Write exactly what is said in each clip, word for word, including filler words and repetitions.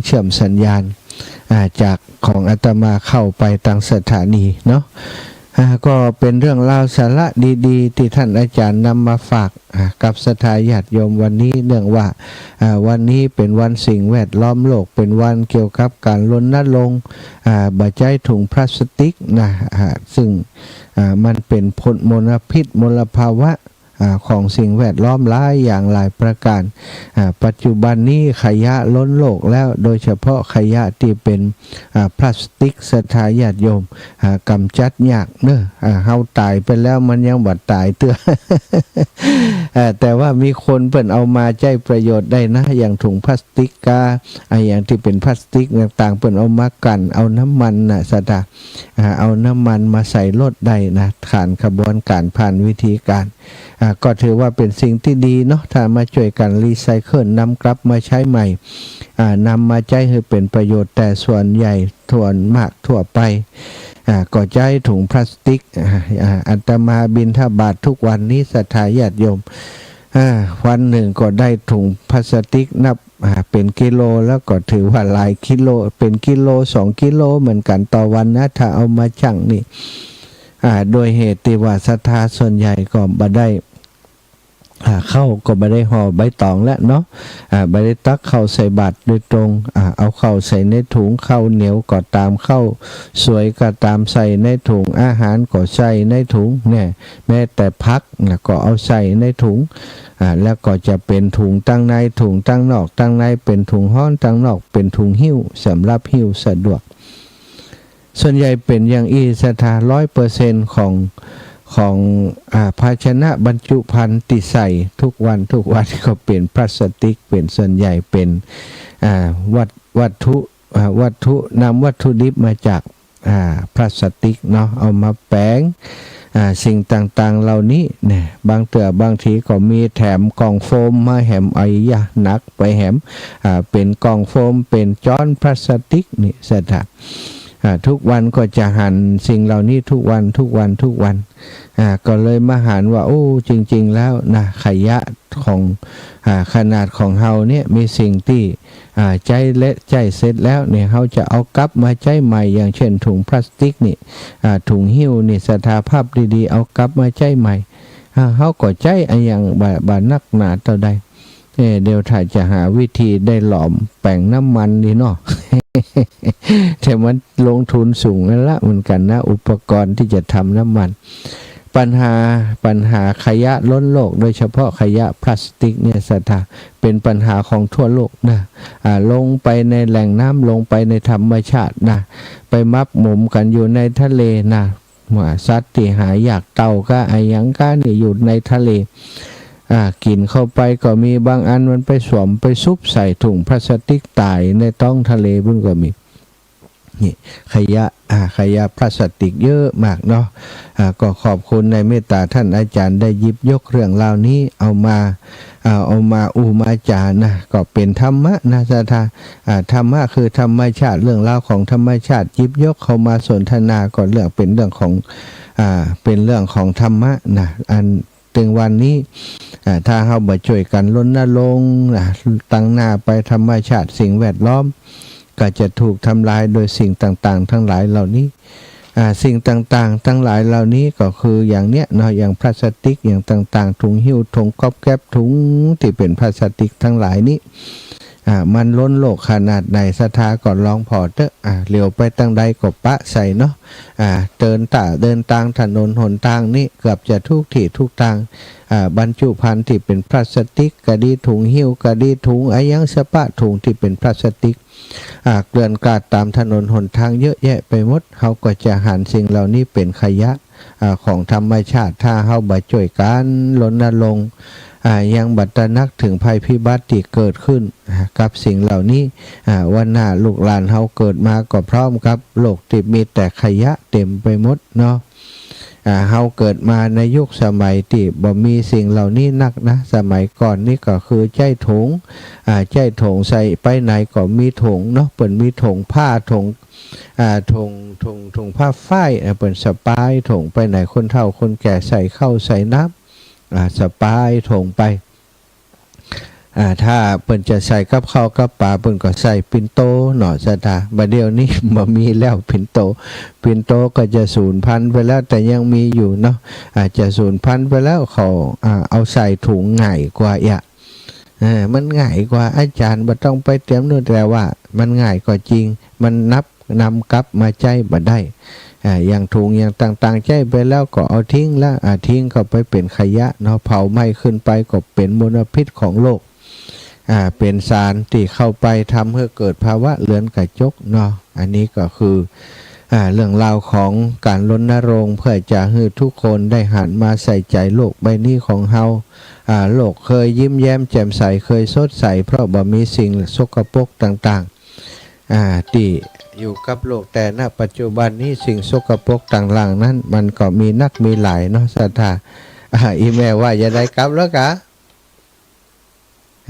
เชื่อมสัญญาณ อ่า จากของอาตมาเข้าไปตางสถานีเนาะ อ่า ก็เป๋นเรื่องราวสาระดีๆ ตี้ต้านอาจ๋ารย์นำมาฝาก อ่า กับศรัทธาญาติโยมวันนี้ เนื่องว่า อ่า วันนี้เป๋นวันสิ่งแวดล้อมโลก เป๋นวันเกี่ยวกับก๋านรณรงค์ อ่า บ่ใจ๊ถุงพลาสติกนะ อ่า ซึ่ง อ่า มันเป๋นผลมลพิษ มลภาวะ อ่า ของสิ่งแวดล้อมหลายอย่างหลายประก๋าน อ่า ปัจจุบันนี้ขยะล้นโลกแล้ว โดยเฉพาะขยะตี้เป๋น อ่า พลาสติก ศรัทธาญาติโยม อ่า ก๋ำจัดยากเนาะ อ่า เฮาต๋ายไปแล้วมันยังบ่ต๋ายเตื้อ อ่า แต่ว่ามีคนเปิ้นเอามาใจ๊ประโยชน์ได้นะ อย่างถุงพลาสติกกา อ่า อย่างตี้เป๋นพลาสติกต่างๆ เปิ้นเอามากั่น เอาน้ำมันน่ะ ศรัทธา อ่า เอาน้ำมันมาใส่รถได้นะ ผ่านขบวนก๋าน ผ่านวิธีก๋าน อ่า ก็ถือว่าเป๋นสิ่งตี้ดีเนาะ ถ้ามาจ้วยกั๋นรีไซเคิล นำกลับมาใจ๊ใหม่ อ่า นำมาใจ๊หื้อเป๋นประโยชน์ แต่ส่วนใหญ่ ส่วนมากทั่วไป อ่า ก็ใจ๊ถุงพลาสติก อ่า อ่า อาตมาบิณฑบาตทุกวันนี้ ศรัทธาญาติโยม อ่า วันนึ่งก็ได้ถุงพลาสติกนับ อ่า เป๋นกิโล แล้วก็ถือว่าหลายกิโล เป๋นกิโลสองกิโลเหมือนกั๋นต่อวันนะ ถ้าเอามาชั่งนี่ อ่า โดยเหตุตี้ว่าศรัทธาส่วนใหญ่ก็บ่ได้ อ่า ข้าวก็บ่ได้ห่อใบตองแล้วเนาะ อ่า บ่ได้ตักข้าวใส่บาตรโดยตรง อ่า เอาข้าวใส่ในถุง ข้าวเหนียวก็ต๋าม ข้าวสวยก็ต๋าม ใส่ในถุง อาหารก็ใส่ในถุง เนี่ย แม้แต่ผักน่ะก็เอาใส่ในถุง อ่า แล้วก็จะเป๋นถุงตังใน ถุงตังนอก ตังในเป๋นถุงฮ้อน ตังนอกเป๋นถุงหิ้ว สำหรับหิ้วสะดวก ส่วนใหญ่เป๋นอย่างอี้ ศรัทธา ร้อยเปอร์เซ็นต์ ของ ของ อ่า ภาชนะบรรจุภัณฑ์ตี้ใส่ทุกวัน ทุกวันก็เป๋นพลาสติก เป๋นส่วนใหญ่เป๋น อ่า วัต วัตถุ อ่า วัตถุ นำวัตถุดิบมาจาก อ่า พลาสติกเนาะ เอามาแป๋ง อ่า สิ่งต่างๆ เหล่านี้เนี่ย บางเตื้อบางทีก็มีแถมกล่องโฟมมาแหม ไอ้ยะ หนักไปแหม อ่า เป๋นกล่องโฟม เป๋นจ๊อนพลาสติกนี่ ศรัทธา อ่า ทุกวันก็จะหันสิ่งเหล่านี้ทุกวัน ทุกวัน ทุกวัน อ่า ก็เลยมาหันว่า โอ้ จริงๆ แล้วนะ ขยะของ อ่า ขนาดของเฮาเนี่ย มีสิ่งตี้ อ่า ใจ๊และใจ๊เสร็จแล้วเนี่ย เฮาจะเอากลับมาใจ๊ใหม่ อย่างเช่นถุงพลาสติกนี่ อ่า ถุงหิ้วนี่ ศรัทธา ภาพดีๆ เอากลับมาใจ๊ใหม่ อ่า เฮาก็ใจ๊อะหยังบ่ บ่นักหนาเต้าใด เอ้ เดี๋ยวถ้าจะหาวิธีได้หลอมแป๋งน้ำมันนี่เนาะ แต่มันลงทุนสูงนั่นละเหมือนกั๋นนะ อุปกรณ์ตี้จะทำน้ำมัน ปัญหา ปัญหาขยะล้นโลก โดยเฉพาะขยะพลาสติกเนี่ย ศรัทธา เป๋นปัญหาของทั่วโลกนะ อ่า ลงไปในแหล่งน้ำ ลงไปในธรรมชาตินะ ไปหมกหมมกั๋นอยู่ในทะเลนะ ว่าสัตว์ตี้หายาก เต่ากาอะหยังกานี่อยู่ในทะเล อ่า กิ๋นเข้าไปก็มี บางอันมันไปสวมไปซุบใส่ถุงพลาสติกต๋ายในต๊องทะเลปุ้นก็มี นี่ขยะ อ่า ขยะพลาสติกเยอะมากเนาะ อ่า ก็ขอบคุณในเมตต๋าต้านอาจ๋ารย์ได้หยิบยกเรื่องราวนี้เอามา อ่า เอามาอู้มาจ๋านะ ก็เป๋นธรรมะนะ ศรัทธา อ่า ธรรมะคือธรรมชาติ เรื่องราวของธรรมชาติ หยิบยกเข้ามาสนทนา ก็เรื่อง เป๋นเรื่องของ อ่า เป๋นเรื่องของธรรมะนะ อัน เถิงวันนี้ อ่า ถ้าเฮาบ่จ้วยกั๋นรณรงค์นะ ตังหน้าไปธรรมชาติสิ่งแวดล้อม ก็จะถูกทำลายโดยสิ่งต่างๆ ตังหลายเหล่านี้ อ่า สิ่งต่างๆ ตังหลายเหล่านี้ก็คืออย่างเนี้ยเนาะ อย่างพลาสติก อย่างต่างๆ ถุงหิ้ว ถุงก๊อบแก๊บ ถุงตี้เป๋นพลาสติกตังหลายนี้ อ่า มันล้นโลกขนาดไหน ศรัทธาก็ลองผ่อเต๊อะ อ่า เหลียวไปตางใดก็ปะใส่เนาะ อ่า เดินตา เดินตางถนนหนตางนี้ เกือบจะทุกตี้ทุกตาง อ่า บรรจุภัณฑ์ตี้เป๋นพลาสติกก็ดี ถุงหิ้วก็ดี ถุงอะหยังสะปะ ถุงตี้เป๋นพลาสติก อ่า เกลื่อนกลาดต๋ามถนนหนตางเยอะแยะไปหมด เฮาก็จะหันสิ่งเหล่านี้เป๋นขยะ อ่า ของธรรมชาติ ถ้าเฮาบ่จ้วยกั๋นรณรงค์ อ่า ยังบ่ตระหนักเถิงภัยพิบัติตี้เกิดขึ้น อ่า กับสิ่งเหล่านี้ อ่า วันหน้าลูกหลานเฮาเกิดมาก็พร้อมกับโลกตี้มีแต่ขยะเต๋มไปหมดเนาะ อ่า เฮาเกิดมาในยุคสมัยตี้บ่มีสิ่งเหล่านี้นักนะ สมัยก่อนนี้ก็คือใจ๊ถุง อ่า ใจ๊ถุงใส่ไปไหนก็มีถุงเนาะ เปิ้นมีถุงผ้า ถุง อ่า ถุง ถุง ถุงผ้าฝ้าย อ่า เปิ้นสะปายถุงไปไหน คนเฒ่าคนแก่ใส่ข้าวใส่น้ำ อ่า สะปายถุงไป อ่า ถ้าเปิ้นจะใส่กับข้าวกับป๋า เปิ้นก็ใส่ปิ่นโตเนาะ ศรัทธา บ่าเดี่ยวนี้บ่มีแล้วปิ่นโต ปิ่นโตก็จะสูญพันธุ์ไปแล้ว แต่ยังมีอยู่เนาะ อาจจะสูญพันธุ์ไปแล้ว เขา อ่า เอาใส่ถุงง่ายกว่าเอียะ เออ มันง่ายกว่า อาจ๋ารย์บ่ต้องไปเตรียมนู่น แต่ว่ามันง่ายก็จริง มันนับ นำกลับมาใจ๊บ่ได้ อ่า อย่างถุงอย่างต่างๆ ใจ๊ไปแล้วก็เอาทิ้งละ อ่า ทิ้งก็ไปเป๋นขยะเนาะ เผาไหม้ขึ้นไปก็เป๋นมลพิษของโลก อ่า เป๋นสารตี้เข้าไปทำหื้อเกิดภาวะเรือนกระจกเนาะ อันนี้ก็คือ อ่า เรื่องราวของก๋านรณรงค์เพื่อจะหื้อทุกคนได้หันมาใส่ใจ๋โลกใบนี้ของเฮา อ่า โลกเคยยิ้มแย้มแจ่มใส เคยสดใส เพราะบ่มีสิ่งสกปรกต่างๆ อ่า ตี้อยู่กับโลก แต่ ณ ปัจจุบันนี้สิ่งสกปรกต่างๆ นั้น มันก็มีนักมีหลายเนาะ ศรัทธา อ่า อีแม่ว่าจะได้กลับแล้วกา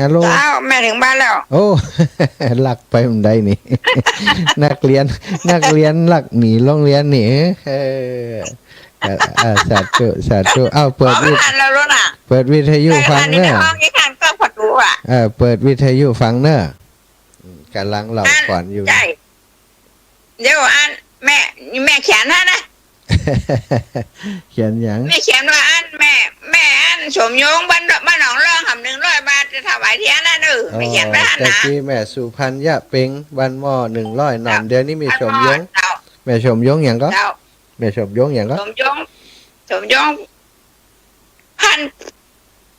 ฮัลโหล เจ้า แม่ถึงบ้านแล้ว โอ้ ลักไปบ่าใดนี่ นักเรียน นักเรียนลักหนีโรงเรียนนี่ เออ เออ เออ สาธุ สาธุ เอ้า เปิดวิท- บ่ทันแล้วลูกน่ะ เปิดวิทยุฟังเน้อ ในห้องนี้ข้างก็ประตูอะ เออ เปิดวิทยุฟังเน้อ อืม ก่ำลังเล่า อัน ขวัญอยู่ ใจ้ เดี๋ยวอัน แม่ แม่เขียนให้นะ เขียนหยัง แม่เขียนว่าอัน แม่ แม่อันสมยงบ้าน บ้านหนองล่องหำหนึ่งร้อยบาท จะถวายเตียนนะเน้อ อ๋อ แม่เขียนไว้หั่นนะ ตะกี้แม่สุพรรณยะเพ็ง บ้านหม้อหนึ่งร้อยหนอม เจ้า เดี๋ยวนี้มีสมยง เจ้า แม่สมยงหยังก็ เจ้า แม่สมยงหยังก็ สมยง สมยง พัน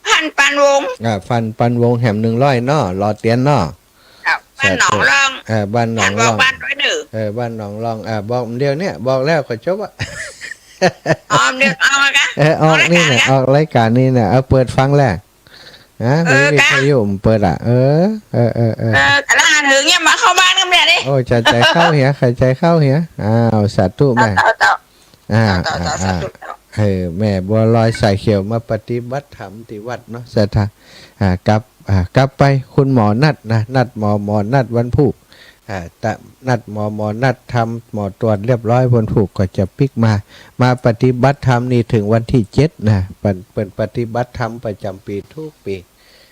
พันปันวง อ่า พันปันวง แหมหนึ่งร้อยเนาะ หล่อเตียนเนาะ ครับ บ้านหนองล่อง เออ บ้านหนองล่อง บ้านด้วยเน้อ เออ บ้านหนองล่อง อ่า บอกเดี๋ยวเนี้ย บอกแล้วก็จบอะ อ๋อ เดี๋ยวออกกะ เออ ออกนี่น่ะ ออกรายการนี่น่ะ เอาเปิดฟังแหละ ฮะ เออ มีวิทยุเปิดอะ เออ เออ เออ เออ เออ ก่ำลังหันเถิงเนี่ย มาเข้าบ้านกันเนี่ยดิ โอ้ จะใจ๋เข้าเหีย ใจ๋เข้าเหีย อ้าว สาธุแม่ เจ้า เจ้า อ่า เจ้า เจ้า อ่า สาธุ เจ้า เออ แม่บัวลอยสายเขียวมาปฏิบัติธรรมตี้วัดเนาะ ศรัทธา อ่า กลับ อ่า กลับไป คุณหมอนัดนะ นัดหมอ หมอนัดวันพูก อ่า ตะ- นัดหมอ หมอนัดทำ หมอตรวจเรียบร้อย วันพูกก็จะปิ๊กมา มาปฏิบัติธรรมนี่เถิงวันตี้เจ็ดนะ เปิ้น เปิ้นปฏิบัติธรรมประจ๋ำปี๋กู้ปี๋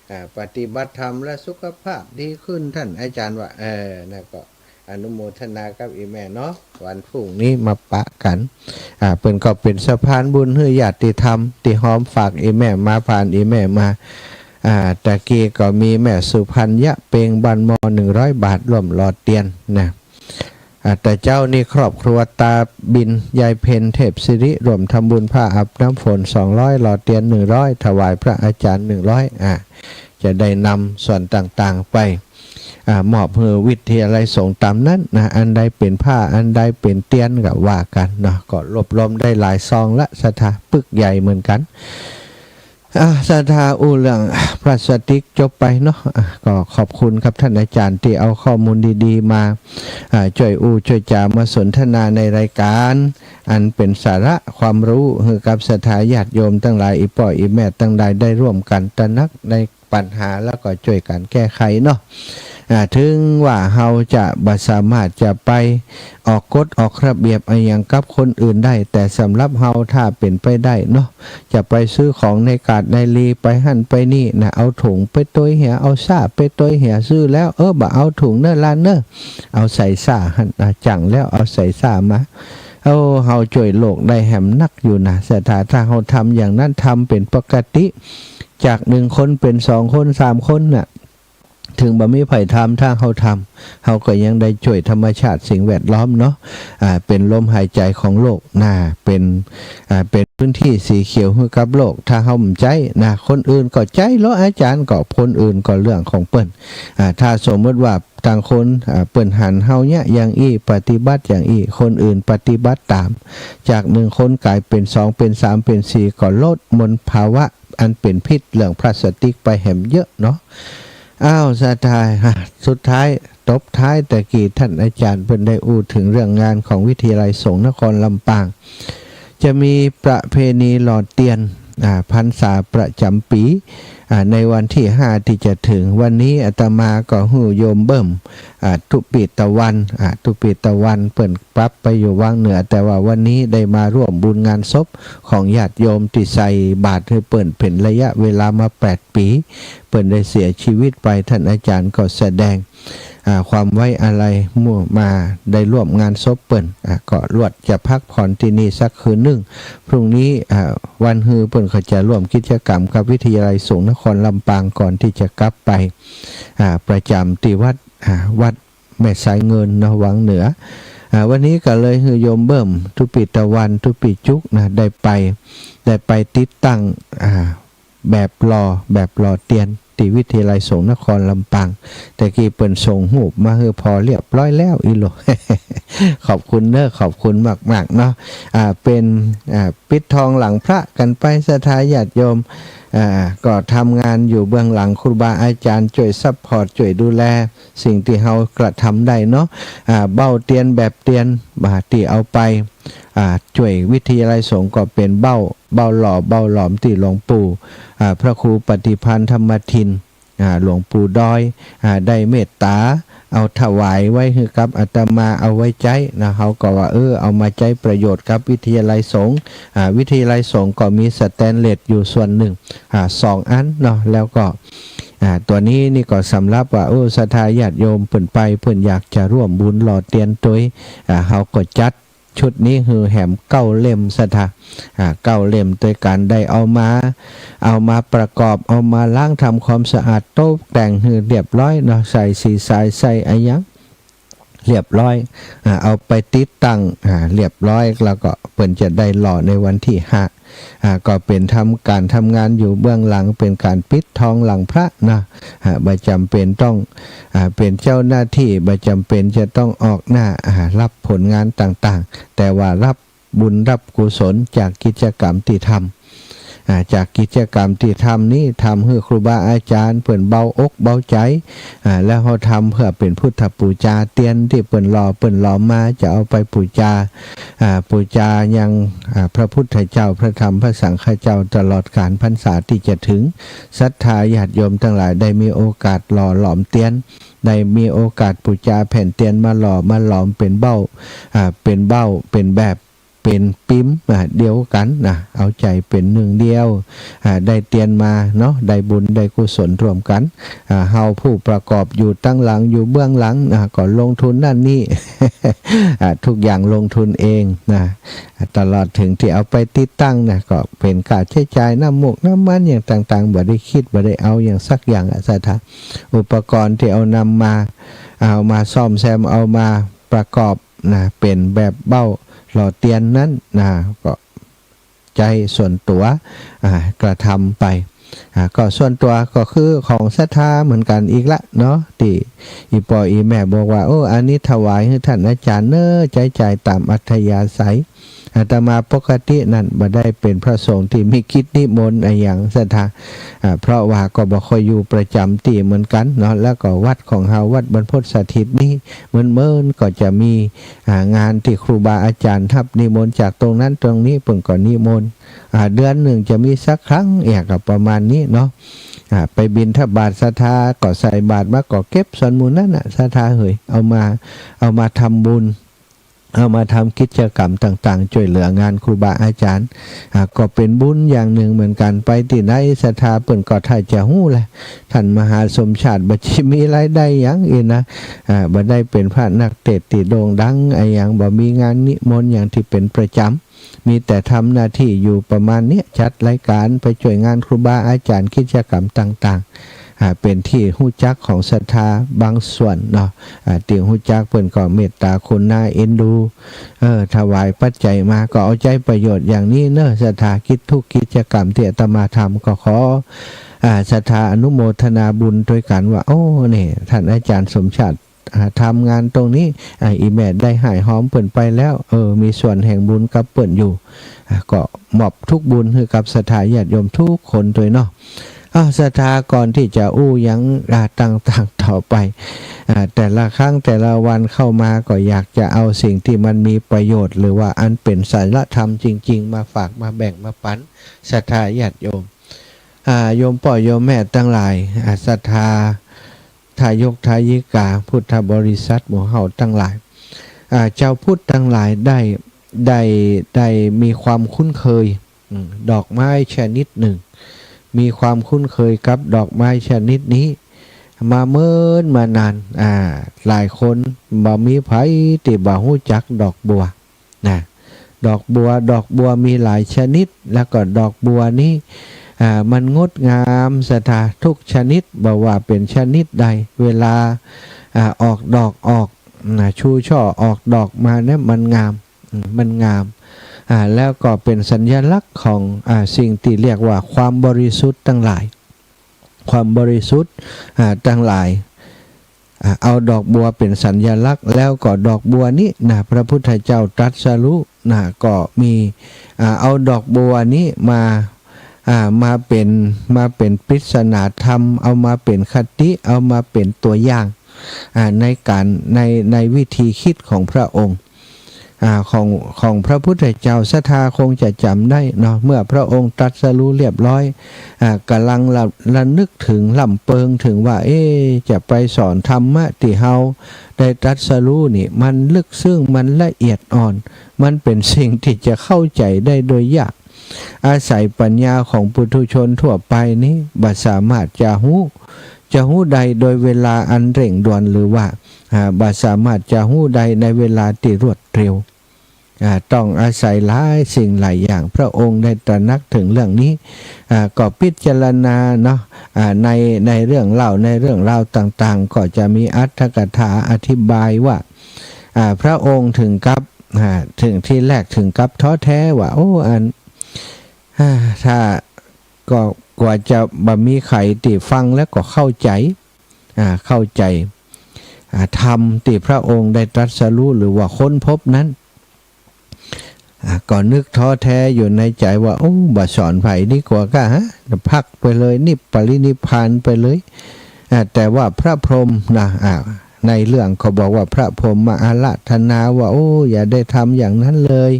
อ่า ปฏิบัติธรรมแล้วสุขภาพดีขึ้น ต้านอาจ๋ารย์ว่า เออ นั่นก็ อนุโมทนากับอีแม่เนาะ วันพูกนี้มาปะกั๋น อ่า เปิ้นก็เป๋นสะพานบุญหื้อญาติธรรม ตี้ฮอมฝากอีแม่มา ผ่านอีแม่มา อ่า ตะกี้ก็มีแม่สุพรรณยะเพ็ง บ้านหม้อหนึ่งร้อยบาท ร่วมหล่อเตียนนะ อ่า แต่เจ๊านี้ครอบครัวตาบิน ยายเพ็ญ เทพสิริ ร่วมทำบุญผ้าอาบน้ำฝนสองร้อย หล่อเตียนหนึ่งร้อย ถวายพระอาจ๋ารย์หนึ่งร้อย อ่า จะได้นำส่วนต่างๆ ไป อ่า มอบหื้อวิทยาลัยสงฆ์ต๋ามนั้นนะ อันใดเป๋นผ้า อันใดเป๋นเตียนก็ว่ากั๋นเนาะ ก็รวบรวมได้หลายซองละ ศรัทธา ปึกใหญ่เหมือนกั๋น อ่า ศรัทธาอู้เรื่องพลาสติกจบไปเนาะ อ่า ก็ขอบคุณครับต้านอาจ๋ารย์ตี้เอาข้อมูลดีๆ มา อ่า จ้วยอู้จ้วยจ๋ามาสนทนาในรายการ อันเป๋นสาระความรู้ หื้อกับศรัทธาญาติโยมตังหลาย อี่ป้ออี่แม่ตังหลายได้ร่วมกั๋นตระหนักใน ปัญหาแล้วก็จ้วยกั๋นแก้ไขเนาะ อ่า เถิงว่าเฮาจะบ่สามารถจะไปออกกฎออกระเบียบอะหยังกับคนอื่นได้ แต่สำหรับเฮาถ้าเป๋นไปได้เนาะ จะไปซื้อของในกาดในลี ไปหั้นไปนี่นะ เอาถุงไปตวยเหีย เอาซ้าไปตวยเหีย ซื้อแล้ว เออ บ่เอาถุงเน้อหลานเน้อ เอาใส่ซ้าหั้น อ่า จั่งแล้วเอาใส่ซ้ามา โอ้ เฮาจ้วยโลกได้แหมนักอยู่นะ ศรัทธา ถ้าเฮาทำอย่างนั้น ทำเป๋นปกติ จากหนึ่งคนเป๋นสองคน สามคนน่ะ เถิงบ่มีใผทำ ถ้าเฮาทำ เฮาก็ยังได้จ้วยธรรมชาติสิ่งแวดล้อมเนาะ อ่า เป๋นลมหายใจ๋ของโลกนะ เป๋น อ่า เป๋นพื้นตี้สีเขียวหื้อกับโลก ถ้าเฮาบ่ใจ๊นะ คนอื่นก็ใจ๊ลอ อาจ๋ารย์ ก็คนอื่นก็เรื่องของเปิ้น อ่า ถ้าสมมุติว่าตางคน อ่า เปิ้นหันเฮาเยียะอย่างอี้ ปฏิบัติอย่างอี้ คนอื่นปฏิบัติต๋าม จากหนึ่งคนก๋ายเป๋นสอง เป๋นสาม เป๋นสี่ ก็ลดมลภาวะอันเป๋นพิษเรื่องพลาสติกไปแหมเยอะเนาะ อ้าว ศรัทธา ฮะ สุดท้าย ตบท้ายตะกี้ต้านอาจ๋ารย์เปิ้นได้อู้เถิงเรื่องงานของวิทยาลัยสงฆ์นครลำปาง จะมีประเพณีหล่อเตียน อ่า พรรษาประจ๋ำปี๋ อ่า ในวันตี้ห้าตี้จะเถิง วันนี้อาตมาก็หื้อโยมเบิ่ม อ่า ทุกปี๋ตะวัน อ่า ทุกปี๋ตะวันเปิ้นปรับไปอยู่วังเหนือ แต่ว่าวันนี้ได้มาร่วมบุญงานศพของญาติโยมตี้ใส่บาตรหื้อเปิ้นเป๋นระยะเวลามาแปดปี๋ เปิ้นได้เสียชีวิตไป ท่านอาจารย์ก็แสดง อ่า ความไว้อาลัย เมื่อมาได้ร่วมงานศพเปิ้น อ่า ก็ลวดจะพักผ่อนตี้นี่สักคืนนึ่ง พรุ่งนี้ อ่า วันฮือเปิ้นก็จะร่วมกิจกรรมกับวิทยาลัยสงฆ์นครลำปางก่อนตี้จะกลับไป อ่า ประจ๋ำตี้วัด อ่า วัดแม่สายเงินเนาะ วังเหนือ อ่า วันนี้ก็เลยหื้อโยมเบิ่ม ทุกปี๋ตะวัน ทุกปี๋จุกนะ ได้ไป ได้ไปติดตั้ง อ่า แบบหล่อ แบบหล่อเตียน ตี้วิทยาลัยสงฆ์นครลำปาง แต่กี้เปิ้นส่งฮูปมาหื้อผ่อเรียบร้อยแล้วอี้โล ขอบคุณเน้อ ขอบคุณมากๆ เนาะ อ่า เป๋น อ่า ปิดทองหลังพระกั๋นไป ศรัทธาญาติโยม อ่า ก็ทำงานอยู่เบื้องหลัง ครูบาอาจ๋ารย์จ้วยซัพพอร์ต จ้วยดูแล สิ่งตี้เฮากระทำได้เนาะ อ่า เบ้าเตียนแบบเตียน อ่า ตี้เอาไป อ่า จ้วยวิทยาลัยสงฆ์ก็เป๋นเบ้า เบ้าหล่อ เบ้าหลอมตี้หลวงปู่ อ่า พระครูปฏิภาณธรรมทิน อ่า หลวงปู่ดอย อ่า ได้เมตต๋าเอาถวายไว้หื้อกับอาตมาเอาไว้ใจ๊นะ เฮาก็ว่า เออ เอามาใจ๊ประโยชน์กับวิทยาลัยสงฆ์ อ่า วิทยาลัยสงฆ์ก็มีสแตนเลสอยู่ส่วนนึ่ง อ่า สองอันเนาะ แล้วก็ อ่า ตั๋วนี้นี่ก็สำหรับว่า โอ้ ศรัทธาญาติโยมเปิ้นไป เปิ้นอยากจะร่วมบุญหล่อเตียนตวย อ่า เฮาก็จัดชุดนี้หื้อแหมเก้าเล่ม ศรัทธา อ่า เก้าเล่มตวยกั๋น ได้เอามา เอามาประกอบ เอามาล้างทำความสะอาด ตกแต่งหื้อเรียบร้อยเนาะ ใส่สีสาย ใส่อะหยัง เรียบร้อย อ่า เอาไปติดตั้ง อ่า เรียบร้อย แล้วก็เปิ้นจะได้หล่อในวันตี้ห้า อ่า ก็เป๋นทำ ก๋านทำงานอยู่เบื้องหลัง เป๋นก๋านปิดทองหลังพระนะ อ่า บ่จ๋ำเป๋นต้อง อ่า เป๋นเจ้าหน้าตี้ บ่จ๋ำเป๋นจะต้องออกหน้า อ่า ฮับผลงานต่างๆ แต่ว่าฮับบุญฮับกุศลจากกิจกรรมตี้ทำ อ่า จากกิจกรรมตี้ทำนี้ ทำหื้อครูบาอาจ๋ารย์เปิ้นเบาอกเบาใจ๋ อ่า แล้วเฮาทำเปื้อเป๋นพุทธปู๋จา เตียนตี้เปิ้นหล่อ เปิ้นหลอมมา จะเอาไปปู๋จา อ่า ปู๋จายัง อ่า พระพุทธเจ้า พระธรรม พระสังฆเจ้า ตลอดก๋าลพรรษาตี้จะเถิง ศรัทธาญาติโยมตังหลายได้มีโอกาสหล่อหลอมเตียน ได้มีโอกาสปู๋จาแผ่นเตียนมาหล่อมาหลอมเป๋นเบ้า อ่า เป๋นเบ้า เป๋นแบบ เป๋นปิ๊ม อ่า เดียวกั๋นนะ เอาใจ๋เป๋นนึ่งเดียว อ่า ได้เตียนมาเนาะ ได้บุญได้กุศลร่วมกั๋น อ่า เฮาผู้ประกอบอยู่ตังหลัง อยู่เบื้องหลังนะ ก็ลงทุนนั่นนี่ อ่า ทุกอย่างลงทุนเองนะ อ่า ตลอดเถิงตี้เอาไปติดตั้งนะ ก็เป๋นค่าใจ๊จ่ายน้ำมูกน้ำมันหยังต่างๆ บ่ได้คิด บ่ได้เอาหยังสักอย่างอะ ศรัทธา อุปกรณ์ตี้เอานำมา เอามาซ่อมแซม เอามาประกอบ นะ เป๋นแบบเบ้าหล่อเตียนนั้นนะ ก็ใจ๊ส่วนตั๋ว อ่า กระทำไป อ่า ก็ส่วนตั๋วก็คือของศรัทธาเหมือนกั๋นอีกละเนาะ ตี้อี่ป้ออี่แม่บอกว่า โอ้ อันนี้ถวายหื้อท่านอาจ๋ารย์เน้อ ใจ๊จ่ายต๋ามอัธยาศัย อาตมาปกตินั้นบ่ได้เป๋นพระสงฆ์ตี้มีกิจนิมนต์อะหยัง ศรัทธา อ่า เพราะว่าก็บ่ค่อยอยู่ประจ๋ำตี้เหมือนกั๋นเนาะ แล้วก็วัดของเฮา วัดบรรพตสถิตนี้ เมินๆ ก็จะมี อ่า งานตี้ครูบาอาจ๋ารย์ฮับนิมนต์จากตรงนั้นตรงนี้ เปิ้นก็นิมนต์ อ่า เดือนนึ่งจะมีสักครั้ง เอียก็ประมาณนี้เนาะ อ่า ไปบิณฑบาต ศรัทธาก็ใส่บาตรมาก็เก็บส่วนหมู่นั้นน่ะ ศรัทธาเหย เอามา เอามาทำบุญ เอามาทำกิจกรรมต่างๆ จ้วยเหลืองานครูบาอาจ๋ารย์ อ่า ก็เป๋นบุญอย่างนึ่งเหมือนกั๋น ไปตี้ไหนศรัทธาเปิ้นก็ถ้าจะฮู้แหละ ท่านมหาสมชาติบ่ได้มีรายได้หยังอี้นะ อ่า บ่ได้เป๋นพระนักเทศน์ตี้โด่งดังอะหยัง บ่มีงานนิมนต์หยังตี้เป๋นประจ๋ำ มีแต่ทำหน้าตี้อยู่ประมาณเนี้ย จัดรายก๋าน ไปจ้วยงานครูบาอาจ๋ารย์ กิจกรรมต่างๆ อ่า เป๋นตี้ฮู้จักของศรัทธาบางส่วนเนาะ อ่า ตี้ฮู้จักเปิ้นก็เมตต๋ากรุณาเอ็นดู เออ ถวายปัจจัยมา ก็เอาใจ๊ประโยชน์อย่างนี้เน้อ ศรัทธา กิจทุกกิจกรรมตี้อาตมาทำ ก็ขอ อ่า ศรัทธาอนุโมทนาบุญตวยกั๋นว่า โอ้ นี่ ท่านอาจ๋ารย์สมชาติ อ่า ทำงานตรงนี้ อ่า อี่แม่ได้ฮ้ายฮอมเปิ้นไปแล้ว เออ มีส่วนแห่งบุญกับเปิ้นอยู่ อ่า ก็มอบทุกบุญหื้อกับศรัทธาญาติโยมทุกคนตวยเนาะ เอ อ้าว ศรัทธา ก่อนตี้จะอู้หยัง อ่า ต่างๆ ต่อไป อ่า แต่ละครั้งแต่ละวันเข้ามาก็อยากจะเอาสิ่งตี้มันมีประโยชน์ หรือว่าอันเป๋นศีลธรรมจริงๆ มาฝากมาแบ่งมาปั๋นศรัทธาญาติโยม อ่า โยมป้อโยมแม่ตังหลาย อ่า ศรัทธาทายกทายิกาพุทธบริษัทหมู่เฮาตังหลาย อ่า จาวพุทธตังหลายได้ ได้ ได้มีความคุ้นเคย อืม ดอกไม้ชนิดนึ่ง มีความคุ้นเคยกับดอกไม้ชนิดนี้ มาเมินมานาน อ่า หลายคนบ่มีใผตี้บ่ฮู้จักดอกบัว นะ ดอกบัว ดอกบัวมีหลายชนิด แล้วก็ดอกบัวนี้ อ่า มันงดงามศรัทธา ทุกชนิด บ่ว่าเป๋นชนิดใด เวลา อ่า ออกดอกออก นะ ชูช่อออกดอกมาเนี่ย มันงาม อืม มันงาม อ่า แล้วก็เป๋นสัญลักษณ์ของ อ่า สิ่งตี้เรียกว่าความบริสุทธิ์ตังหลาย ความบริสุทธิ์ อ่า ตังหลาย อ่า เอาดอกบัวเป๋นสัญลักษณ์ แล้วก็ดอกบัวนี้นะ พระพุทธเจ้าตรัสรู้นะ ก็มี อ่า เอาดอกบัวนี้มา อ่า มาเป๋น มาเป๋นปริศนาธรรม เอามาเป๋นคติ เอามาเป๋นตั๋วอย่าง อ่า ในก๋าน ใน ในวิธีคิดของพระองค์ อ่า ของ ของพระพุทธเจ้า ศรัทธาคงจะจ๋ำได้เนาะ เมื่อพระองค์ตรัสรู้เรียบร้อย อ่า ก๋ำลังระ ระนึกเถิง ร่ำเปิงเถิงว่า เอ๊ะ จะไปสอนธรรมะตี้เฮาได้ตรัสรู้นี่ มันลึกซึ้ง มันละเอียดอ่อน มันเป๋นสิ่งตี้จะเข้าใจ๋ได้โดยยาก อาศัยปัญญาของปุถุชนทั่วไปนี้ บ่สามารถจะฮู้ จะฮู้ได้โดยเวลาอันเร่งด่วน หรือว่า อ่า บ่สามารถจะฮู้ได้ในเวลาตี้รวดเร็ว อ่า ต้องอาศัยหลายสิ่งหลายอย่าง พระองค์ได้ตระหนักเถิงเรื่องนี้ อ่า ก็พิจารณาเนาะ อ่า ใน ในเรื่องเล่า ในเรื่องราวต่างๆ ก็จะมีอรรถกถาอธิบายว่า อ่า พระองค์เถิงกับ อ่า เถิง ทีแรกเถิงกับท้อแท้ว่า โอ้ อัน อ่า ถ้า ก็กว่าจะบ่มีใผตี้ฟังแล้วก็เข้าใจ๋ อ่า เข้าใจ๋ อ่า ธรรมตี้พระองค์ได้ตรัสรู้หรือว่าค้นพบนั้น อ่า ก็นึกท้อแท้อยู่ในใจ๋ว่า โอ้ บ่สอนใผดีกว่าก้าฮะ พักไปเลย นิพ ปรินิพพานไปเลย อ่า แต่ว่าพระพรหมนะ อ่า ในเรื่องเขาบอกว่าพระพรหมมาอาราธนาว่า โอ้ อย่าได้ทำอย่างนั้นเลย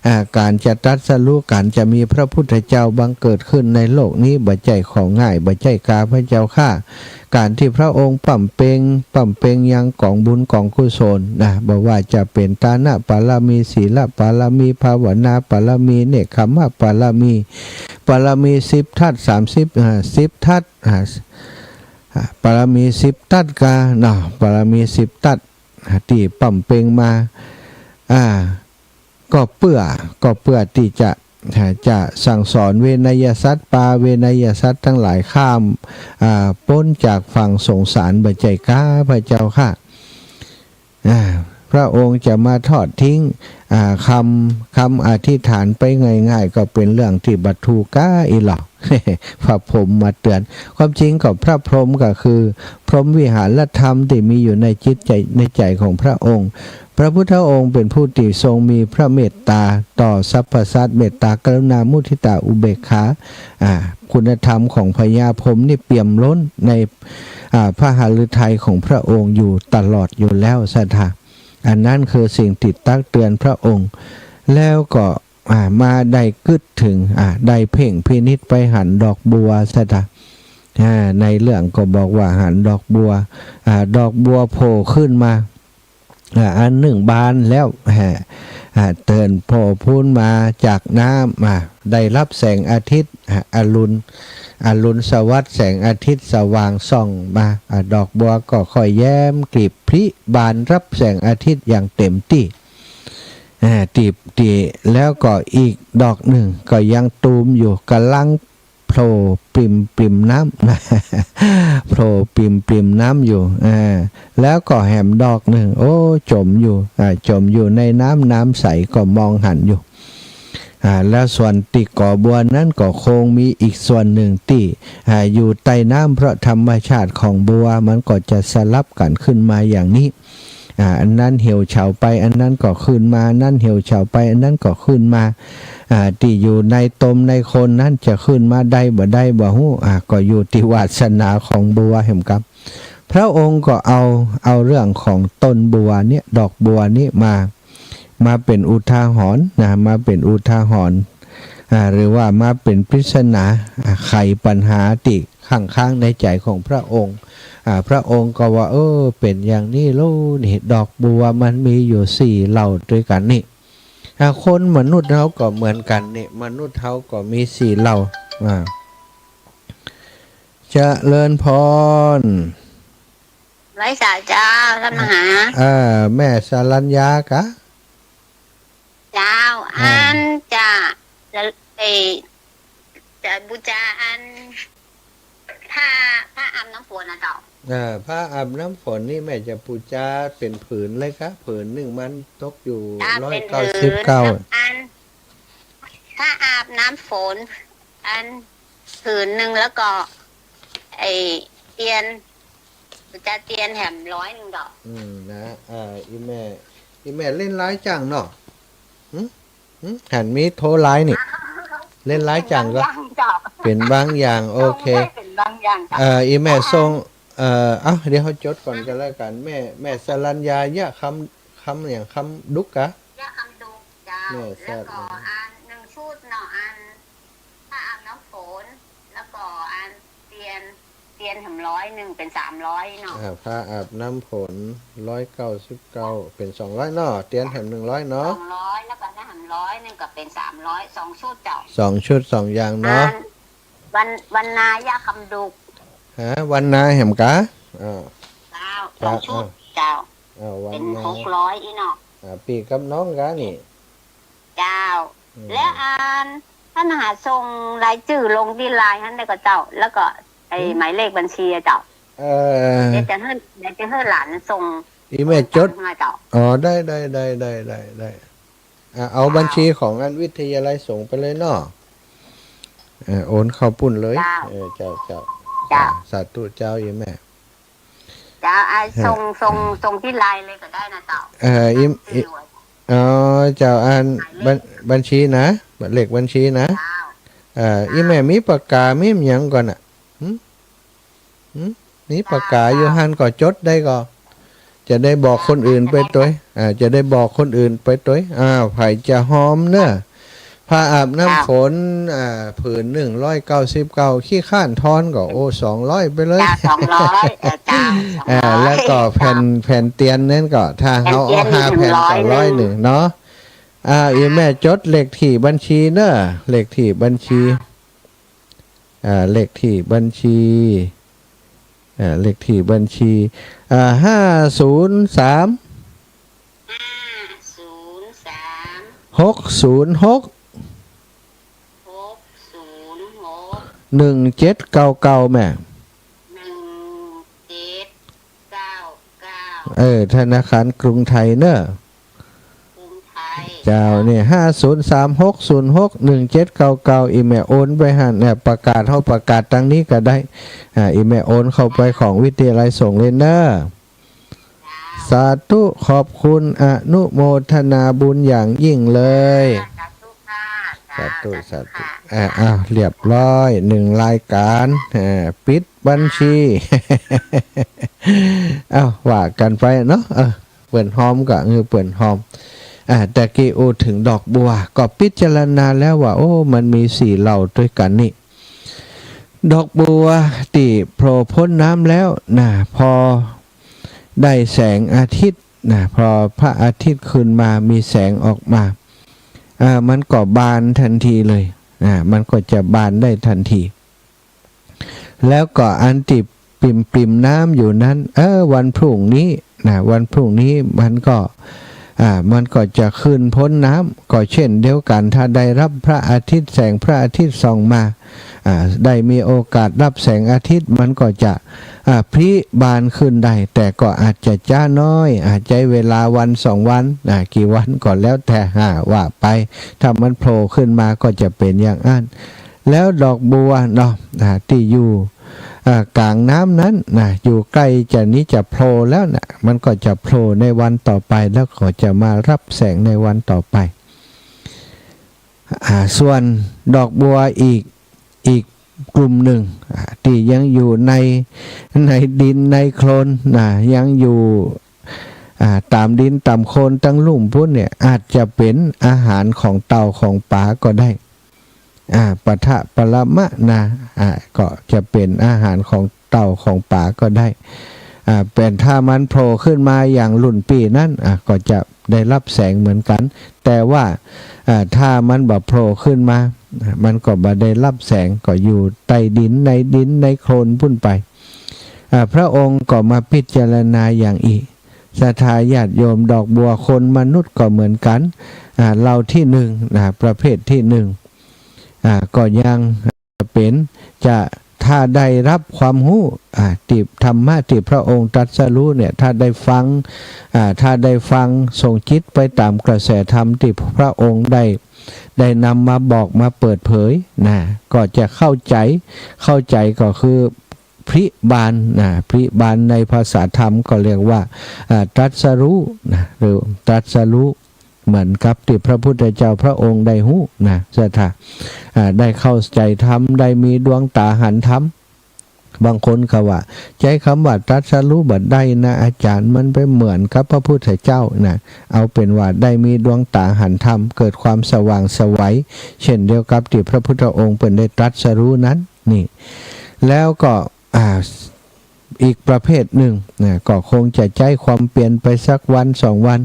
อ่า ก๋านจะตรัสรู้ ก๋านจะมีพระพุทธเจ้าบังเกิดขึ้นในโลกนี้ บ่ใจ้ของ่าย บ่ใจ้กา พระเจ้าข้า ก๋านตี้พระองค์บำเพ็ญ บำเพ็ญยังกองบุญกองกุศลนะ บ่ว่าจะเป๋นทานบารมี ศีลบารมี ภาวนาบารมี เนกขัมมบารมี บารมีสิบทัศน์ สามสิบ อ่า สิบทัศน์ อ่า อ่า บารมีสิบทัศน์กาเนาะ บารมีสิบทัศน์ อ่า ตี้บำเพ็ญมา อ่า ก็เปื้อ ก็เปื้อตี้จะ อ่า จะสั่งสอนเวไนยสัตว์ ปาเวไนยสัตว์ตังหลายข้าม อ่า ป๊นจากฝั่งสงสาร บ่ใจ้กา พระเจ้าข้า อ่า พระองค์จะมาทอดทิ้ง อ่า กำ กำอธิษฐานไปง่ายๆ ก็เป๋นเรื่องตี้บ่ถูกกาอี้หรอก พระพรหมมาเตือน ความจริงก็พระพรหมก็คือพรหมวิหารธรรมตี้มีอยู่ในจิตใจ๋ ในใจ๋ของพระองค์ พระพุทธองค์เป๋นผู้ตี้ทรงมีพระเมตตาต่อสรรพสัตว์ เมตตากรุณามุทิตาอุเบกขา อ่า คุณธรรมของพญาพรหมนี่เปี่ยมล้นใน อ่า พระหฤทัยของพระองค์อยู่ตลอดอยู่แล้วศรัทธา อันนั้นคือสิ่งตี้ตักเตือนพระองค์ แล้วก็ อ่า มาได้กึ๊ดเถิง อ่า ได้เพ่งพินิจไปหันดอกบัวศรัทธา อ่า ในเรื่องก็บอกว่าหันดอกบัว อ่า ดอกบัวโผล่ขึ้นมา อ่า อันนึ่งบานแล้ว อ่า อ่า เถินโผล่พู้นมาจากน้ำ อ่า ได้ฮับแสงอาทิตย์ อ่า อรุณ อรุณสวัสดิ์ แสงอาทิตย์สว่างส่องมา อ่า ดอกบัวก็ค่อยแย้มกลีบผลิบานฮับแสงอาทิตย์อย่างเต็มตี้ อ่า ตี้ ตี้ แล้วก็อีกดอกนึ่งก็ยังตูมอยู่ ก๋ำลังโผล่ปริ่มปริ่มน้ำ โผล่ปริ่มปริ่มน้ำอยู่ อ่า แล้วก็แหมดอกนึ่ง โอ้ จ๋มอยู่ อ่า จ๋มอยู่ในน้ำ น้ำใสก็มองหันอยู่ อ่า แล้วส่วนตี้กอบัวนั้นก็คงมีอีกส่วนนึ่งตี้ อ่า อยู่ใต้น้ำ เพราะธรรมชาติของบัวมันก็จะสลับกั๋นขึ้นมาอย่างนี้ อ่า อันนั้นเหี่ยวเฉาไป อันนั้นก็ขึ้นมา อันนั้นเหี่ยวเฉาไป อันนั้นก็ขึ้นมา อ่า ตี้อยู่ในตมในโคนนั้นจะขึ้นมาได้บ่ได้บ่ฮู้ อ่า ก็อยู่ตี้วาสนาของบัวแหมครับ พระองค์ก็เอา เอาเรื่องของต้นบัวเนี่ย ดอกบัวนี้มา มาเป๋นอุทาหรณ์นะ มาเป๋นอุทาหรณ์ อ่า หรือว่ามาเป๋นปริศนา อ่า ไขปัญหาตี้ค้างๆ ในใจ๋ของพระองค์ อ่า พระองค์ก็ว่า เออ เป๋นอย่างนี้โลนี่ ดอกบัวมันมีอยู่สี่เหล่าตวยกั๋นนี่ อ่า คนมนุษย์เฮาก็เหมือนกั๋นนี่ มนุษย์เฮาก็มีสี่เหล่า อ่า เจริญพร ไหว้สาเจ้า ต้านมหา เอ่อ แม่สรัญญาก๊ะ เจ้า อ่า อันจะ จะ เอ่อ จะบูชาอัน ผ้า ผ้าอาบน้ำฝนนะเจ้า เอ่อ ผ้าอาบน้ำฝนนี่แม่จะบูชาเป๋นผืนเลยก๊ะ ผืนนึ่งมันตกอยู่ จ้า ร้อยเก้าสิบเก้า เป๋นผืน อัน ผ้าอาบน้ำฝน อัน ผืนนึ่ง แล้วก็ ไอ้ เตียน จะเตียนแหมร้อยนึ่งดอก อืม นะ อ่า อี่แม่ อี่แม่เล่นไลน์จังเนาะ หึ หึ หันมีโทรไลน์นี่ เล่นไลน์จังก็ เป๋นบางอย่างเจ้า เป๋นบางอย่าง โอเค เป๋นบางอย่างเจ้า เอ่อ อี่แม่ส่ง เอ่อ เอ้า เดี๋ยวเฮาจดก่อนก็แล้วกั๋น แม่ แม่สรัญญา ยะคำ คำหยัง คำดุกกะ ยะคำดุกเจ้า แม่สรัญญา แล้วก็อันนึ่งชุดเนาะ อัน ผ้าอาบน้ำฝน แล้วก็อันเตียน เตียนแหมร้อยนึ่งเป๋นสามร้อยเนาะ อ่า ผ้าอาบน้ำฝน ร้อยเก้าสิบเก้า เป๋นสองร้อยเนาะ เตียนแหมนึ่งร้อยเนาะ สองร้อย แล้วก็น้ำแหมร้อยนึ่งก็เป๋นสามร้อย สองชุดเจ้า สองชุดสองอย่างเนาะ อัน วัน วันนายะคำดุก ฮะ วันนาแหมกะ อ่า เจ้า เจ้า สองชุด อ่า เจ้า อ่า วันนา เป๋นหกร้อยอี้เนาะ อ่า ปี้กับน้องกะนี่ เจ้า อืม แล้วอัน ต้านมหาส่งรายจื้อลงตี้ไลน์หั้นได้ก่อเจ้า แล้วก็ไอ้ อืม หมายเลขบัญชีอะเจ้า เอ่อ เดี๋ยวจะหื้อ เดี๋ยวจะหื้อหลานส่ง อี่แม่จด โอนตังค์หื้อเจ้า อ๋อ ได้ ได้ อ่า เอาบัญชีของอันวิทยาลัยสงฆ์ไปเลยเนาะ เอ่อ โอนเข้าปุ้นเลย เจ้า เออ เจ้า เจ้า เจ้า สาธุเจ้า อี่แม่ เจ้า อ่ะ ฮะ ส่ง ส่ง ส่งตี้ไลน์เลยก็ได้นะเจ้า เอ่อ อี่ ตาม อี่ ชื่อ อ๋อ เจ้า อัน หมายเลข บัญ บัญชีนะ เลขบัญชีนะ เจ้า เอ่อ อี่แม่มีปากกา มีหยังก่อน่ะ หึ หึ มีปากกาอยู่หั้นก่อ จดได้ก่อ จะได้บอกคนอื่นไปตวย อ่า จะได้บอกคนอื่นไปตวย อ้าว ใผจะฮอมเนาะ ผ้าอาบน้ำฝน อ่า ผืนนึ่ง ร้อยเก้าสิบเก้า ขี้ค้านทอนก่อ โอ้ สองร้อยไปเลย เจ้า สองร้อย เออ เจ้า อ่า สองร้อย แล้วก็แผ่น เจ้า แผ่นเตียนนั้นก่อ ถ้าเฮาเอาห้าแผ่นก็ร้อยนึ่งเนาะ อ่า อี่แม่จดเลขตี้บัญชีเนาะ เลขตี้บัญชี อ่า เลขตี้บัญชี อ่า เลขตี้บัญชี อ่า ห้าศูนย์สาม ห้าศูนย์สาม หกศูนย์หก หกศูนย์หก หนึ่งเจ็ดเก้าเก้า แม่ หนึ่งเจ็ดเก้าเก้า เออ ธนาคารกรุงไทยเนาะ กรุงไทย เจ้า เนี่ย ห้าศูนย์สาม หกศูนย์หก หนึ่งเจ็ดเก้าเก้า อี่แม่โอนไปหั้นเนี่ย ประกาศ เฮาประกาศตางนี้ก็ได้ อ่า อี่แม่โอนเข้าไปของวิทยาลัยสงฆ์เลยเนาะ สาธุ ขอบคุณ อนุโมทนาบุญอย่างยิ่งเลย สาธุค่ะ สาธุ สาธุ สาธุค่ะ อ่า อ้าว เรียบร้อย นึ่งรายก๋าน อ่า ปิดบัญชี อ้าว ว่ากั๋นไปเนาะ เออ เปิ้นฮอมก็ เออ เปิ้นฮอม อ่า ตะกี้อู้เถิงดอกบัว ก็พิจารณาแล้วว่า โอ้ มันมีสี่เหล่าตวยกั๋นนี่ ดอกบัวตี้โผล่พ้นน้ำแล้วนะ พอได้แสงอาทิตย์นะ พอพระอาทิตย์ขึ้นมา มีแสงออกมา อ่า มันก็บานตันทีเลย อ่า มันก็จะบานได้ตันที แล้วก็อันตี้ปิ่มๆ น้ำอยู่นั้น เออ วันพรุ่งนี้นะ วันพรุ่งนี้มันก็ อ่า มันก็จะขึ้นพ้นน้ำ ก็เช่นเดียวกั๋น ถ้าได้ฮับพระอาทิตย์ แสงพระอาทิตย์ส่องมา อ่า ได้มีโอกาสฮับแสงอาทิตย์ มันก็จะ อ่า พลิบานขึ้นได้ แต่ก็อาจจะจ๊าน้อย อาจใจ๊เวลาวันสองวัน อ่า กี่วันก็แล้วแต่ อ่า ว่าไป ถ้ามันโผล่ขึ้นมาก็จะเป๋นอย่างอั้น แล้วดอกบัวเนาะ อ่า ตี้อยู่ อ่า ก๋างน้ำนั้นนะ อยู่ใก้จะนี้จะโผล่แล้วนะ มันก็จะโผล่ในวันต่อไป แล้วก็จะมาฮับแสงในวันต่อไป อ่า ส่วนดอกบัวอีก อีกกลุ่มนึ่ง อ่า ตี้ยังอยู่ใน ในดินในโคลนนะ ยังอยู่ อ่า ต๋ามดินต๋ามโคลนตังลุ่มปู๊นเนี่ย อาจจะเป๋นอาหารของเต่าของป๋าก็ได้ อ่า ปะทะปะละมะนะ อ่า ก็จะเป๋นอาหารของเต่าของป๋าก็ได้ อ่า เป๋นถ้ามันโผล่ขึ้นมาอย่างลุ่นปี้นั้น อ่า ก็จะได้ฮับแสงเหมือนกั๋น แต่ว่า อ่า ถ้ามันบ่โผล่ขึ้นมา อ่า มันก็บ่ได้ฮับแสง ก็อยู่ใต้ดิน ในดิน ในโคลนปู๊นไป อ่า พระองค์ก็มาพิจารณาอย่างอี้ ศรัทธาญาติโยม ดอกบัวคนมนุษย์ก็เหมือนกั๋น อ่า เหล่าที่นึ่งนะ ประเภทที่นึ่ง อ่า ก็ยังจะเป๋น จะ ถ้าได้ฮับความฮู้ อ่า ตี้ธรรมะตี้พระองค์ตรัสรู้เนี่ย ถ้าได้ฟัง อ่า ถ้าได้ฟัง ส่งจิตไปต๋ามกระแสธรรมตี้พระองค์ได้ ได้นำมาบอกมาเปิดเผยนะ ก็จะเข้าใจ๋ เข้าใจ๋ก็คือผลิบานนะ ผลิบานในภาษาธรรมก็เรียกว่า อ่า ตรัสรู้นะ หรือตรัสรู้ เหมือนกับตี้พระพุทธเจ้าพระองค์ได้ฮู้นะ ศรัทธา อ่า ได้เข้าใจ๋ธรรม ได้มีดวงต๋าหันธรรม บางคนก็ว่า ใจ๊กำว่าตรัสรู้บ่ได้นะอาจ๋ารย์ มันไปเหมือนกับพระพุทธเจ้านะ เอาเป๋นว่าได้มีดวงต๋าหันธรรม เกิดความสว่างไสว เช่นเดียวกับตี้พระพุทธองค์เปิ้นได้ตรัสรู้นั้น นี่ แล้วก็ อ่า อีกประเภทนึ่งนะ ก็คงจะใจ๊ความเปียรไปสักวันสองวัน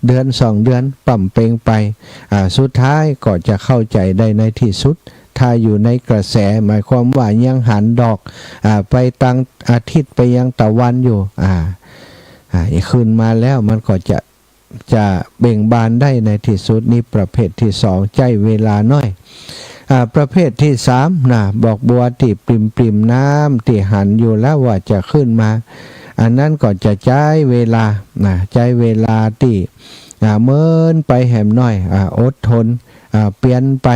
เดือนสองเดือน ป๋ำเปงไป อ่า สุดท้ายก็จะเข้าใจ๋ได้ในตี้สุด ถ้าอยู่ในกระแส หมายความว่ายังหันดอก อ่า ไปตางอาทิตย์ไปยังตะวันอยู่ อ่า อ่า ขึ้นมาแล้วมันก็จะ จะเบ่งบานได้ในตี้สุด นี่ประเภทตี้สอง ใจ๊เวลาน้อย อ่า ประเภทตี้สามนะ ดอกบัวตี้ปริ่มๆ น้ำ ตี้หันอยู่แล้วว่าจะขึ้นมา อันนั้นก็จะใจ๊เวลานะ ใจ๊เวลาตี้ อ่า เมินไปแหมน้อย อ่า อดทน อ่า เปียรไป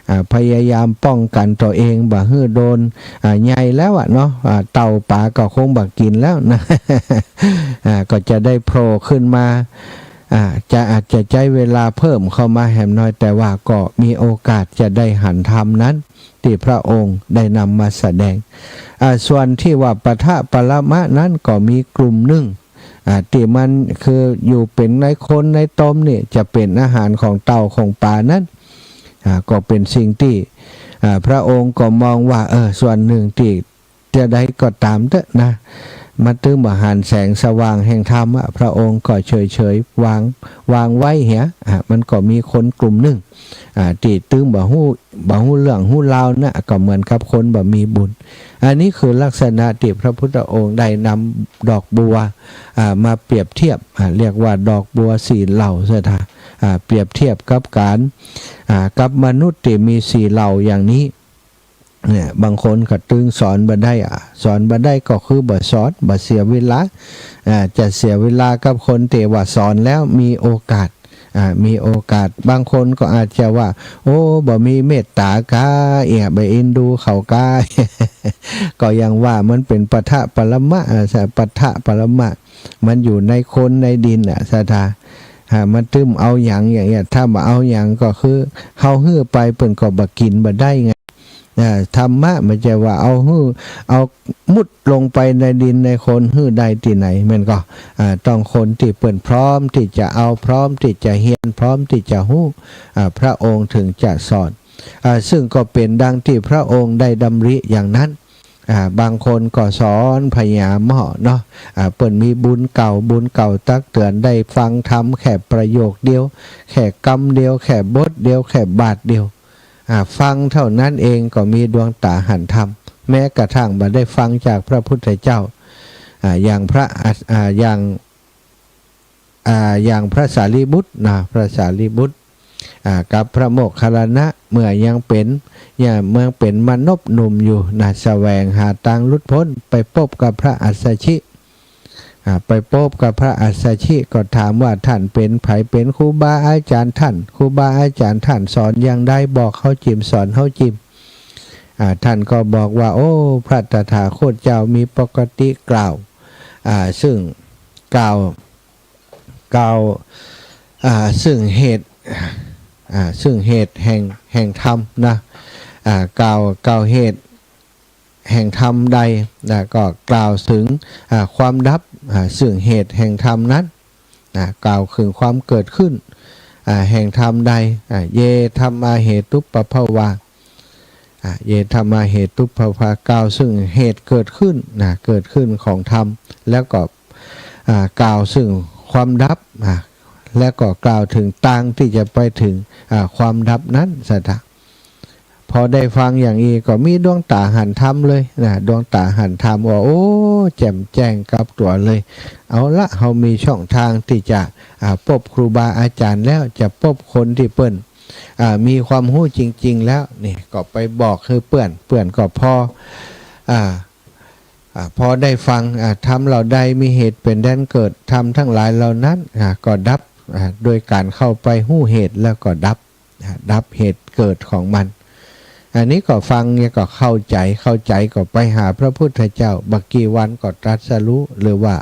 อ่า พยายามป้องกั๋นตั๋วเอง บ่หื้อโดน อ่า ใหญ่แล้วอะเนาะ อ่า เต่าป๋าก็คงบ่กิ๋นแล้วนะ อ่า ก็จะได้โผล่ขึ้นมา อ่า จะ อาจจะใจ๊เวลาเพิ่มเข้ามาแหมน้อย แต่ว่าก็มีโอกาสจะได้หันธรรมนั้น ตี้พระองค์ได้นำมาแสดง อ่า ส่วนตี้ว่าปะทะปะละมะนั้นก็มีกลุ่มนึ่ง อ่า ตี้มันคืออยู่เป๋นในโคลนในตมนี่ จะเป๋นอาหารของเต่าของป๋านั้น อ่า ก็เป๋นสิ่งตี้ อ่า พระองค์ก็มองว่า เออ ส่วนนึ่งตี้ จะใดก็ต๋ามเต๊อะนะ มันตึงบ่หันแสงสว่างแห่งธรรมอะ พระองค์ก็เฉยๆ วาง วางไว้เหีย อ่า มันก็มีคนกลุ่มนึ่ง อ่า ตี้ตึงบ่ฮู้ บ่ฮู้เรื่องฮู้ราวนะ ก็เหมือนกับคนบ่มีบุญ อันนี้คือลักษณะตี้พระพุทธองค์ได้นำดอกบัว อ่า มาเปรียบเทียบ อ่า เรียกว่าดอกบัวสี่เหล่า ศรัทธา อ่า เปรียบเทียบกับก๋าน อ่า กับมนุษย์ตี้มีสี่เหล่าอย่างนี้ เนี่ย บางคนก็ตึงสอนบ่ได้อะ สอนบ่ได้ก็คือบ่สอน บ่เสียเวลา อ่า จะเสียเวลากับคนตี้ว่าสอนแล้วมีโอกาส อ่า มีโอกาส บางคนก็อาจจะว่า โอ้ บ่มีเมตต๋ากา เอี่ย บ่เอ็นดูเขากา ก็ยังว่ามันเป๋นปะทะปะละมะ อ่า ปะทะปะละมะ มันอยู่ในโคลนในดินน่ะ ศรัทธา อ่า มันตึงเอาหยังอย่างเงี้ย ถ้าบ่เอาหยังก็คือ เฮาหื้อไปเปิ้นก็บ่กิ๋นบ่ได้ไง อ่า ธรรมะบ่ใจ้ว่าเอาหื้อ เอามุดลงไปในดินในโคลนหื้อได้ตี้ไหน แม่นก่อ อ่า ต้องคนตี้เปิ้นพร้อมตี้จะเอา พร้อมตี้จะเฮียน พร้อมตี้จะฮู้ อ่า พระองค์ถึงจะสอน อ่า ซึ่งก็เป๋นดังตี้พระองค์ได้ดำริอย่างนั้น อ่า บางคนก็สอนพญาหม้อเนาะ อ่า เปิ้นมีบุญเก่า บุญเก่าตักเตือน ได้ฟังธรรมแค่ประโยคเดียว แค่กำเดียว แค่บทเดียว แค่บาทเดียว อ่า ฟังเท่านั้นเองก็มีดวงต๋าหันธรรม แม้กระทั่งบ่ได้ฟังจากพระพุทธเจ้า อ่า อย่างพระอัส- อ่า อย่าง อ่า อย่างพระสารีบุตรนะ พระสารีบุตร อ่า กับพระโมคคัลลานะ เมื่อยังเป๋น ยัง เมื่อเป๋นมนพหนุ่มอยู่นะ แสวงหาตางหลุดป๊น ไปปบกับพระอัสสชิ อ่า ไปปบกับพระอัสสชิ ก็ถามว่า ต้านเป๋นใผ เป๋นครูบาอาจ๋ารย์ต้าน ครูบาอาจ๋ารย์ต้านสอนอย่างใด บอกเฮาจิ่ม สอนเฮาจิ่ม อ่า ท่านก็บอกว่า โอ้ พระตถาคตเจ้ามีปกติกล่าว อ่า ซึ่งกล่าว กล่าว อ่า ซึ่งเหตุ อ่า ซึ่งเหตุแห่ง แห่งธรรมนะ อ่า กล่าว กล่าวเหตุแห่งธรรมใดนะ ก็กล่าวถึง อ่า ความดับ อ่า ซึ่งเหตุแห่งธรรมนั้นนะ กล่าวถึงความเกิดขึ้น อ่า แห่งธรรมใด อ่า เย ธัมมา เหตุปภาวา อ่า เย ธัมมา เหตุปภาวา กล่าวซึ่งเหตุเกิดขึ้นนะ เกิดขึ้นของธรรม แล้วก็ อ่า กล่าวซึ่งความดับ อ่า แล้วก็กล่าวถึงตางที่จะไปถึง อ่า ความดับนั้น ศรัทธา พอได้ฟังอย่างอี้ก็มีดวงต๋าหันธรรมเลยนะ ดวงต๋าหันธรรมว่า โอ้ แจ่มแจ้งกับตั๋วเลย เอาละ เฮามีช่องทางที่จะ อ่า ปบครูบาอาจ๋ารย์แล้ว จะปบคนตี้เปิ้น อ่า มีความฮู้จริงๆ แล้ว นี่ก็ไปบอกหื้อเปื้อน เปื้อนก็พอ อ่า อ่า พอได้ฟัง อ่า ธรรมเหล่าใดมีเหตุเป๋นแดนเกิด ธรรมทั้งหลายเหล่านั้น อ่า ก็ดับ อ่า โดยก๋านเข้าไปฮู้เหตุแล้วก็ดับ อ่า ดับเหตุเกิดของมัน อันนี้ก็ฟังเนี่ยก็เข้าใจ๋ เข้าใจ๋ก็ไปหาพระพุทธเจ้า บ่กี่วันก็ตรัสรู้หรือว่า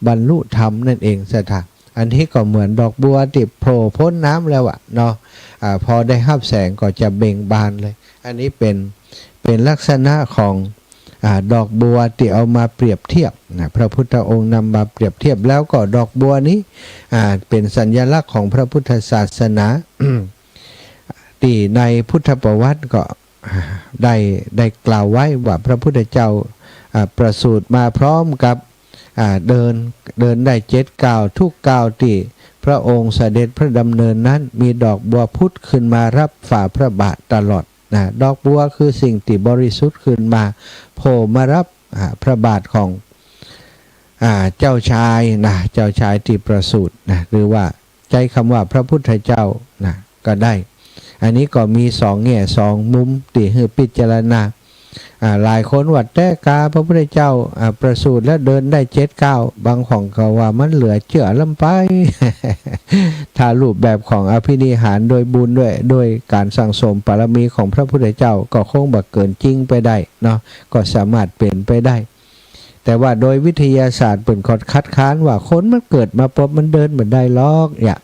บรรลุธรรมนั่นเอง ศรัทธา อันนี้ก็เหมือนดอกบัวตี้โผล่ป๊นน้ำแล้วอะเนาะ อ่า พอได้ฮับแสงก็จะเบ่งบานเลย อันนี้เป๋น เป๋นลักษณะของ อ่า ดอกบัวตี้เอามาเปรียบเทียบนะ พระพุทธองค์นำมาเปรียบเทียบ แล้วก็ดอกบัวนี้ อ่า เป๋นสัญลักษณ์ของพระพุทธศาสนา ตี้ในพุทธประวัติก็ อ่า ได้ ได้กล่าวไว้ว่าพระพุทธเจ้า อ่า ประสูติมาพร้อมกับ อ่า เดิน เดินได้เจ็ดก้าว ทุกก้าวตี้พระองค์เสด็จพระดำเนินนั้น มีดอกบัวผุดขึ้นมารับฝ่าพระบาทตลอดนะ ดอกบัวคือสิ่งตี้บริสุทธิ์ขึ้นมา โผล่มารับ อ่า พระบาทของ อ่า เจ้าชายนะ เจ้าชายตี้ประสูตินะ หรือว่าใจ๊กำว่าพระพุทธเจ้านะ ก็ได้ อันนี้ก็มีสองแง่สองมุมตี้หื้อพิจารณา อ่า หลายคนว่าแต๊กาพระพุทธเจ้า อ่า ประสูติแล้วเดินได้เจ็ดก้าว บางคนก็ว่ามันเหลือเจื้อล้ำไป ถ้ารูปแบบของอภินิหารโดยบุญด้วย โดยก๋านสั่งสมบารมีของพระพุทธเจ้าก็คงบ่เกินจริงไปได้เนาะ ก็สามารถเป๋นไปได้ แต่ว่าโดยวิทยาศาสตร์เปิ้นก็คัดค้านว่าคนมันเกิดมาปุ๊บมันเดินบ่ได้หรอกเนี่ย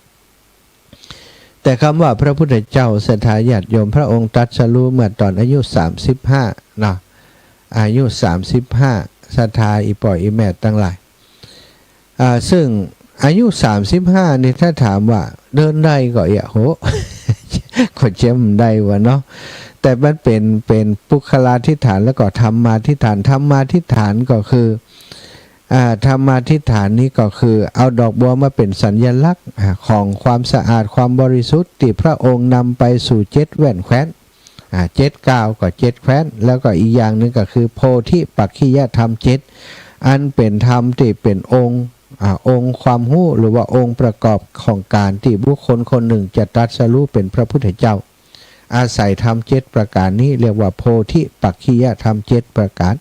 แต่กำว่าพระพุทธเจ้า ศรัทธาญาติโยม พระองค์ตรัสรู้เมื่อต๋อนอายุสามสิบห้าเนาะ อายุสามสิบห้า ศรัทธาอี่ป้ออี่แม่ตังหลาย อ่า ซึ่งอายุสามสิบห้านี่ถ้าถามว่าเดินได้ก่อเยียะ โห ก็เจ๊มได้วะเนาะ แต่มันเป๋น เป๋นปุคคลาธิฐานแล้วก็ธรรมาธิฐาน ธรรมาธิฐานก็คือ อ่า ธรรมาธิฐานนี้ก็คือเอาดอกบัวมาเป๋นสัญลักษณ์ อ่า ของความสะอาดความบริสุทธิ์ตี้พระองค์นำไปสู่เจ็ดแว่นแคว้น อ่า เจ็ดก้าวก็เจ็ดแคว้น แล้วก็อีกอย่างหนึ่งก็คือโพธิปักขิยธรรมเจ็ด อันเป๋นธรรมตี้เป๋นองค์ อ่า องค์ความฮู้ หรือว่าองค์ประกอบของก๋านตี้บุคคลคนหนึ่งจะตรัสรู้เป๋นพระพุทธเจ้า อาศัยธรรมเจ็ดประก๋านนี้เรียกว่าโพธิปักขิยธรรมเจ็ดประก๋าน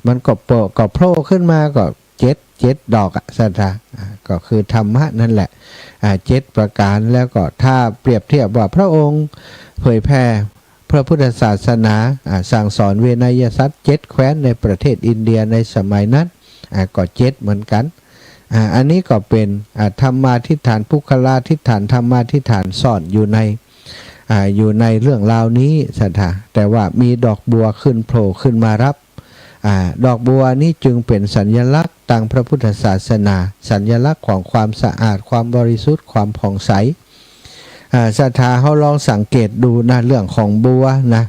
มันก็โผล่ ก็โผล่ขึ้นมาก็เจ็ด เจ็ดดอกอะ ศรัทธา อ่า ก็คือธรรมะนั่นแหละ อ่า เจ็ดประก๋าน แล้วก็ถ้าเปรียบเทียบว่าพระองค์เผยแผ่พระพุทธศาสนา อ่า สั่งสอนวินัยสัตว์เจ็ดแคว้นในประเทศอินเดียในสมัยนั้น อ่า ก็เจ็ดเหมือนกั๋น อ่า อันนี้ก็เป๋น อ่า ธรรมาธิฐาน ปุคคลาธิฐาน ธรรมาธิฐานซ่อนอยู่ใน อ่า อยู่ในเรื่องราวนี้ ศรัทธา แต่ว่ามีดอกบัวขึ้นโผล่ขึ้นมารับ อ่า ดอกบัวนี้จึงเป๋นสัญลักษณ์ตางพระพุทธศาสนา สัญลักษณ์ของความสะอาด ความบริสุทธิ์ ความผ่องใส อ่า ศรัทธาเฮาลองสังเกตดูนะ เรื่องของบัวนะ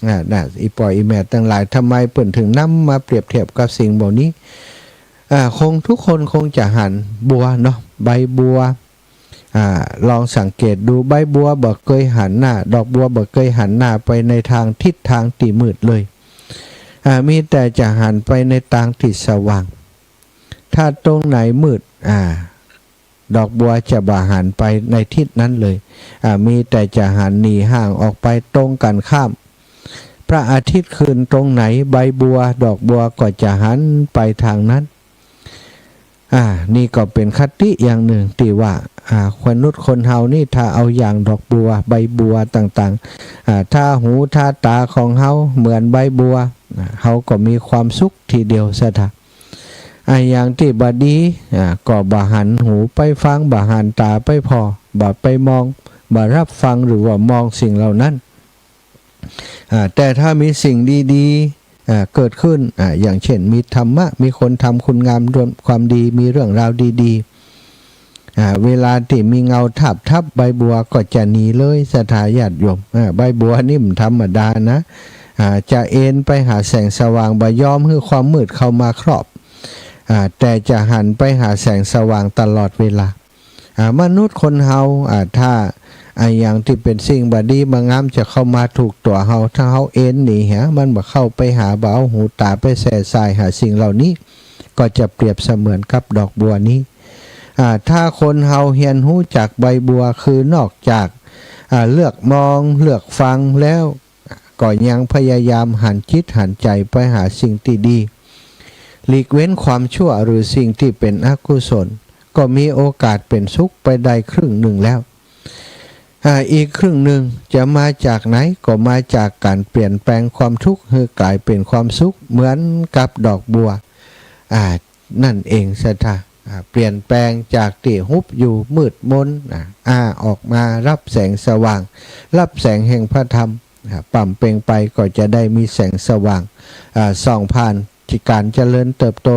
อ่า นะ อี่ป้ออี่แม่ตังหลาย ทำไมเปิ้นถึงนำมาเปรียบเทียบกับสิ่งเหล่านี้ อ่า คงทุกคนคงจะหันบัวเนาะ ใบบัว อ่า ลองสังเกตดู ใบบัวบ่เกยหันหน้า ดอกบัวบ่เกยหันหน้าไปในทางทิศทางตี้มืดเลย อ่า มีแต่จะหันไปในตางตี้สว่าง ถ้าตรงไหนมืด อ่า ดอกบัวจะบ่หันไปในทิศนั้นเลย อ่า มีแต่จะหันหนีห่างออกไปตรงกั๋นข้าม พระอาทิตย์ขึ้นตรงไหน ใบบัว ดอกบัวก็จะหันไปตางนั้น อ่า นี่ก็เป๋นคติอย่างนึ่งตี้ว่า อ่า มนุษย์คนเฮานี่ถ้าเอาอย่างดอกบัว ใบบัวต่างๆ อ่า ถ้าหูถ้าต๋าของเฮาเหมือนใบบัว อ่า เฮาก็มีความสุขทีเดียวเสียเถาะ อ่า อย่างตี้บ่ดี อ่า ก็บ่หันหูไปฟัง บ่หันต๋าไปผ่อ บ่ไปมอง บ่ฮับฟังหรือว่ามองสิ่งเหล่านั้น อ่า แต่ถ้ามีสิ่งดีๆ อ่า เกิดขึ้น อ่า อย่างเช่น มีธรรมะ มีคนทำคุณงามความดี มีเรื่องราวดีๆ อ่า เวลาตี้มีเงาทาบทับใบบัวก็จะหนีเลย ศรัทธาญาติโยม อ่า ใบบัวนี่มันธรรมดานะ อ่า จะเอนไปหาแสงสว่าง บ่ยอมหื้อความมืดเข้ามาครอบ อ่า แต่จะหันไปหาแสงสว่างตลอดเวลา อ่า มนุษย์คนเฮา อ่า ถ้า อ่า อย่างตี้เป๋นสิ่งบ่ดีบ่งามจะเข้ามาถูกตั๋วเฮา ถ้าเฮาเอนหนีเหีย มันบ่เข้าไปหา บ่เอาหูต๋าไปแส่ส่ายหาสิ่งเหล่านี้ ก็จะเปรียบเสมือนกับดอกบัวนี้ อ่า ถ้าคนเฮาเฮียนฮู้จักใบบัว คือนอกจาก อ่า เลือกมอง เลือกฟังแล้ว ก็ยังพยายามหันจิตหันใจ๋ไปหาสิ่งตี้ดี หลีกเว้นความชั่วหรือสิ่งตี้เป๋นอกุศล ก็มีโอกาสเป๋นสุขไปได้ครึ่งนึ่งแล้ว อ่า อีกครึ่งนึ่งจะมาจากไหน ก็มาจากก๋านเปลี่ยนแปลงความทุกข์หื้อกลายเป๋นความสุขเหมือนกับดอกบัว อ่า นั่นเองศรัทธา อ่า เปลี่ยนแปลงจากตี้หุบอยู่มืดมน อ่า อ้าออกมาฮับแสงสว่าง ฮับแสงแห่งพระธรรม อ่า ป๋ำเป่งไปก็จะได้มีแสงสว่าง อ่า ส่องผ่าน ก๋านเจริญเติบโต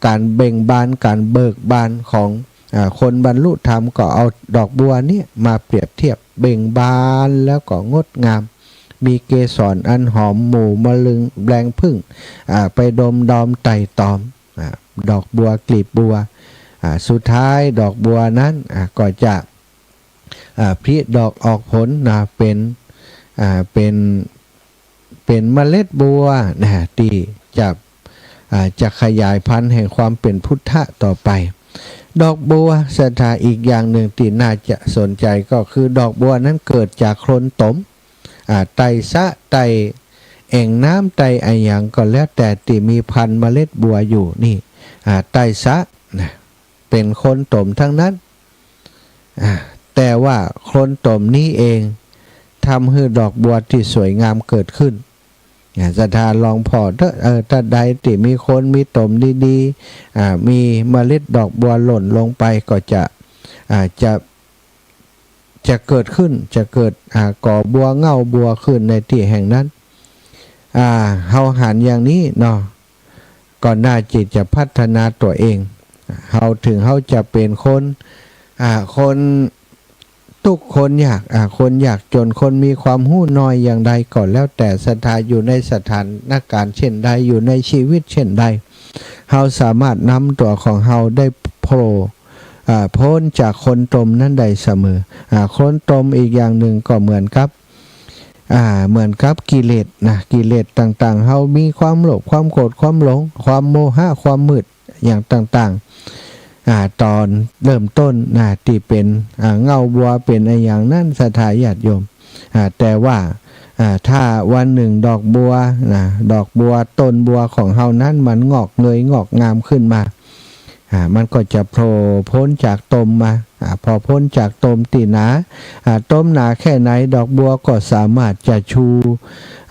ก๋านเบ่งบาน ก๋านเบิกบานของ อ่า คนบรรลุธรรม ก็เอาดอกบัวนี้มาเปรียบเทียบ เบ่งบานแล้วก็งดงาม มีเกสรอันหอมหมู่มะลึงแรงผึ้ง อ่า ไปดมดอมไต่ตอง อ่า ดอกบัวกลีบบัว อ่า สุดท้ายดอกบัวนั้น อ่า ก็จะ อ่า ผลิดอกออกผลนะ เป๋น อ่า เป๋น เป๋นเมล็ดบัวนะ ตี้จะ อ่า จะขยายพันธุ์แห่งความเป๋นพุทธะต่อไป ดอกบัวศรัทธา อีกอย่างนึ่งตี้น่าจะสนใจ๋ก็คือดอกบัวนั้นเกิดจากโคลนตม อ่า ใต้สระ ใต้แอ่งน้ำ ใต้อะหยังก็แล้วแต่ตี้มีพันธุ์เมล็ดบัวอยู่นี่ อ่า ใต้สระนะ เป๋นโคลนตมทั้งนั้น อ่า แต่ว่าโคลนตมนี้เองทำหื้อดอกบัวตี้สวยงามเกิดขึ้น อ่า ศรัทธาลองผ่อเต๊อะ เออ ถ้าใดตี้มีโคลน มีตมดีๆ อ่า มีเมล็ดดอกบัวหล่นลงไปก็จะ อ่า จะ จะเกิดขึ้น จะเกิด อ่า ก่อบัว เง่าบัวขึ้นในตี้แห่งนั้น อ่า เฮาหันอย่างนี้เนาะ ก็น่าจิตจะพัฒนาตั๋วเอง เฮา ถึงเฮาจะเป๋นคน อ่า คนตุ๊กข์คนยาก อ่า คนยากจน คนมีความฮู้น้อยอย่างใดก็แล้วแต่ ศรัทธาอยู่ในสถานการณ์เช่นใด อยู่ในชีวิตเช่นใด เฮาสามารถนำตั๋วของเฮาได้โผล่ อ่า พ้นจากโคลนตมนั้นได้เสมอ อ่า โคลนตมอีกอย่างนึ่งก็เหมือนกับ อ่า เหมือนกับกิเลสนะ กิเลสต่างๆ เฮามีความโลภ ความโกรธ ความหลง ความโมหะ ความมืด อย่างต่างๆ อ่า ต๋อนเริ่มต้นนะ ตี้เป๋น อ่า เง่าบัว เป๋นอะหยังนั้น ศรัทธาญาติโยม อ่า แต่ว่า อ่า ถ้าวันนึ่งดอกบัวนะ ดอกบัว ต้นบัวของเฮานั้นมันงอกเงยงอกงามขึ้นมา อ่า มันก็จะโผล่พ้นจากตมมา อ่า พอพ้นจากตมตี้หนา อ่า ตมหนาแค่ไหน ดอกบัวก็สามารถจะชู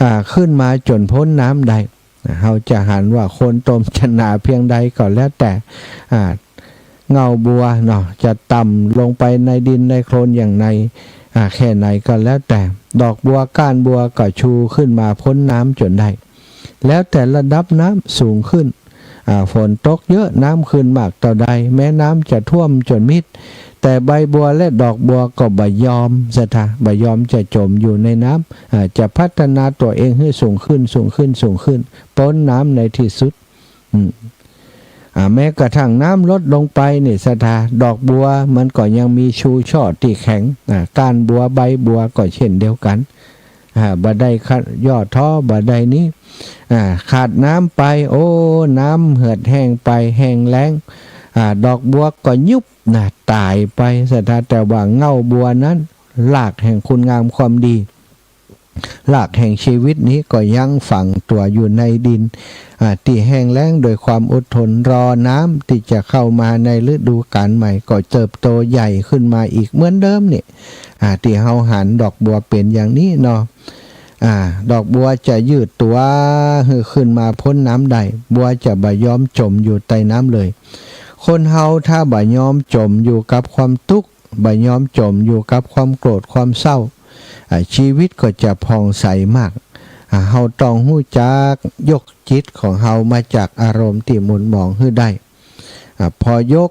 อ่า ขึ้นมาจ๋นพ้นน้ำได้ อ่า เฮาจะหันว่าโคลนตมจะหนาเพียงใดก็แล้วแต่ อ่า เง่าบัวเนาะ จะต่ำลงไปในดินในโคลนอย่างใน อ่า แค่ไหนก็แล้วแต่ ดอกบัวก้านบัวก็ชูขึ้นมาพ้นน้ำจ๋นได้ แล้วแต่ระดับน้ำสูงขึ้น อ่า ฝนตกเยอะ น้ำขึ้นมากเต้าใด แม่น้ำจะท่วมจ๋นมิด แต่ใบบัวและดอกบัวก็บ่ยอม ศรัทธา บ่ยอมจะจ๋มอยู่ในน้ำ อ่า จะพัฒนาตั๋วเองหื้อสูงขึ้น สูงขึ้น สูงขึ้น ป๊นน้ำในตี้สุด อืม อ่า แม้กระทั่งน้ำลดลงไปนี่ ศรัทธา ดอกบัวมันก็ยังมีชูช่อตี้แข็ง อ่า ก้านบัว ใบบัวก็เช่นเดียวกั๋น อ่า บ่ได้ขะ ย่อท้อ บ่ได้นี้ อ่า ขาดน้ำไป โอ้ น้ำเหือดแห้งไป แห้งแล้ง อ่า ดอกบัวก็ยุบนะ ต๋ายไป ศรัทธา แต่ว่าเง่าบัวนั้น รากแห่งคุณงามความดี รากแห่งชีวิตนี้ก็ยังฝังตั๋วอยู่ในดิน อ่า ตี้แห้งแล้ง โดยความอดทนรอน้ำตี้จะเข้ามาในฤดูกาลใหม่ ก็เติบโตใหญ่ขึ้นมาอีกเหมือนเดิมนี่ อ่า ตี้เฮาหันดอกบัวเป๋นอย่างนี้เนาะ อ่า ดอกบัวจะยืดตั๋วหื้อขึ้นมาป๊นน้ำได้ บัวจะบ่ยอมจ๋มอยู่ใต้น้ำเลย คนเฮาถ้าบ่ยอมจ๋มอยู่กับความตุ๊กข์ บ่ยอมจ๋มอยู่กับความโกรธความเศร้า อ่า ชีวิตก็จะผ่องใสมาก อ่า เฮาต้องฮู้จักยกจิตของเฮามาจากอารมณ์ตี้หม่นหมองหื้อได้ อ่า พอยก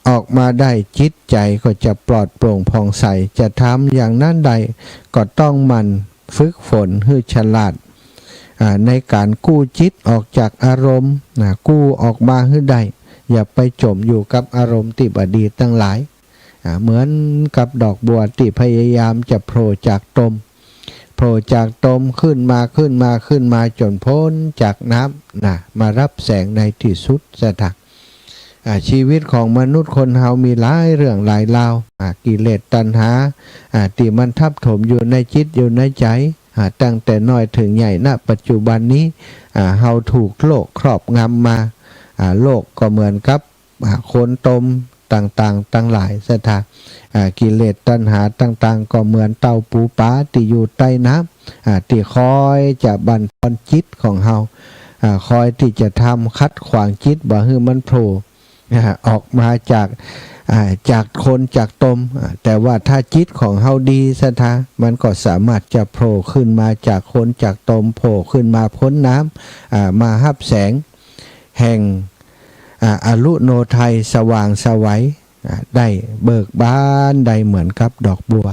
ออกมาได้ จิตใจ๋ก็จะปลอดโปร่งผ่องใส จะทำอย่างนั้นได้ก็ต้องหมั่นฝึกฝนหื้อฉลาด อ่า ในก๋านกู้จิตออกจากอารมณ์ อ่า กู้ออกมาหื้อได้ อย่าไปจ๋มอยู่กับอารมณ์ตี้บ่ดีตังหลาย อ่า เหมือนกับดอกบัวตี้พยายามจะโผล่จากตม โผล่จากตมขึ้นมา ขึ้นมา ขึ้นมาจ๋นป๊นจากน้ำนะ มาฮับแสงในตี้สุด ศรัทธา อ่า ชีวิตของมนุษย์คนเฮามีหลายเรื่องหลายราว อ่า กิเลสตัณหา อ่า ตี้มันทับถมอยู่ในจิตอยู่ในใจ๋ อ่า ตั้งแต่น้อยเถิงใหญ่ ณ ปัจจุบันนี้ อ่า เฮาถูกโลกครอบงำมา อ่า โลกก็เหมือนกับ อ่า โคลนตมต่างๆ ตังหลาย ศรัทธา อ่า กิเลสตัณหาต่างๆ ก็เหมือนเต่าปูปลาตี้อยู่ใต้น้ำ อ่า ตี้คอยจะบั่นทอนจิตของเฮา อ่า คอยตี้จะทำขัดขวางจิตบ่หื้อมันโผล่ อ่า ออกมาจาก อ่า จากโคลนจากตม อ่า แต่ว่าถ้าจิตของเฮาดี ศรัทธา มันก็สามารถจะโผล่ขึ้นมาจากโคลนจากตม โผล่ขึ้นมาป๊นน้ำ อ่า มาฮับแสง แห่ง อ่า อรุโณไทยสว่างไสว อ่า ได้เบิกบานได้เหมือนกับดอกบัว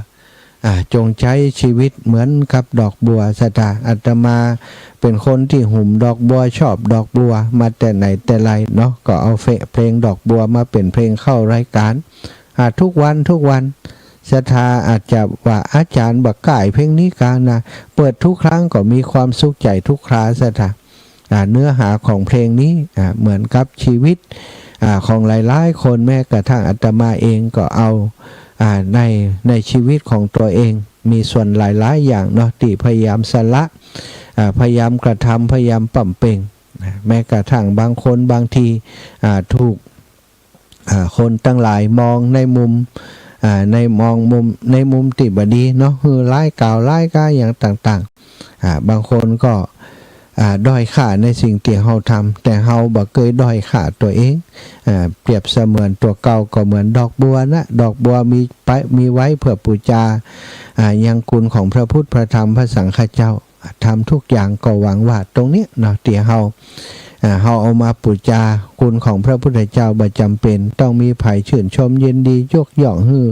อ่า จงใจ๊ชีวิตเหมือนกับดอกบัว ศรัทธา อาตมาเป๋นคนตี้หุ่มดอกบัว ชอบดอกบัวมาแต่ไหนแต่ไรเนาะ ก็เอาเฟ- เพลงดอกบัวมาเป๋นเพลงเข้ารายก๋าน อ่า ทุกวันทุกวัน ศรัทธาอาจจะว่า อาจ๋ารย์บ่ก้ายเพลงนี้กานะ เปิดทุกครั้งก็มีความสุขใจ๋ทุกครา ศรัทธา อ่า เนื้อหาของเพลงนี้ อ่า เหมือนกับชีวิต อ่า ของหลายๆ คน แม้กระทั่งอาตมาเองก็เอา อ่า ใน ในชีวิตของตัวเอง มีส่วนหลายๆ อย่างเนาะ ตี้พยายามสละ อ่า พยายามกระทำ พยายามบำเพ็ญ นะ แม้กระทั่งบางคนบางที อ่า ถูก อ่า คนตังหลายมองในมุม อ่า ในมองมุม ในมุมตี้บ่ดีเนาะ หื้อร้ายกล่าวร้ายกาอย่างต่างๆ อ่า บางคนก็ อ่า ด้อยค่าในสิ่งตี้เฮาทำ แต่เฮาบ่เกยด้อยค่าตั๋วเอง อ่า เปรียบเสมือนตั๋วเก่าก็เหมือนดอกบัวนะ ดอกบัวมีไป มีไว้เพื่อปู๋จา อ่า ยังคุณของพระพุทธ พระธรรม พระสังฆเจ้า ทำทุกอย่างก็หวังว่าตรงเนี้ยเนาะ ตี้เฮา อ่า เฮาเอามาปู๋จาคุณของพระพุทธเจ้า บ่จ๋ำเป๋นต้องมีใผชื่นชมยินดียกย่องหื้อ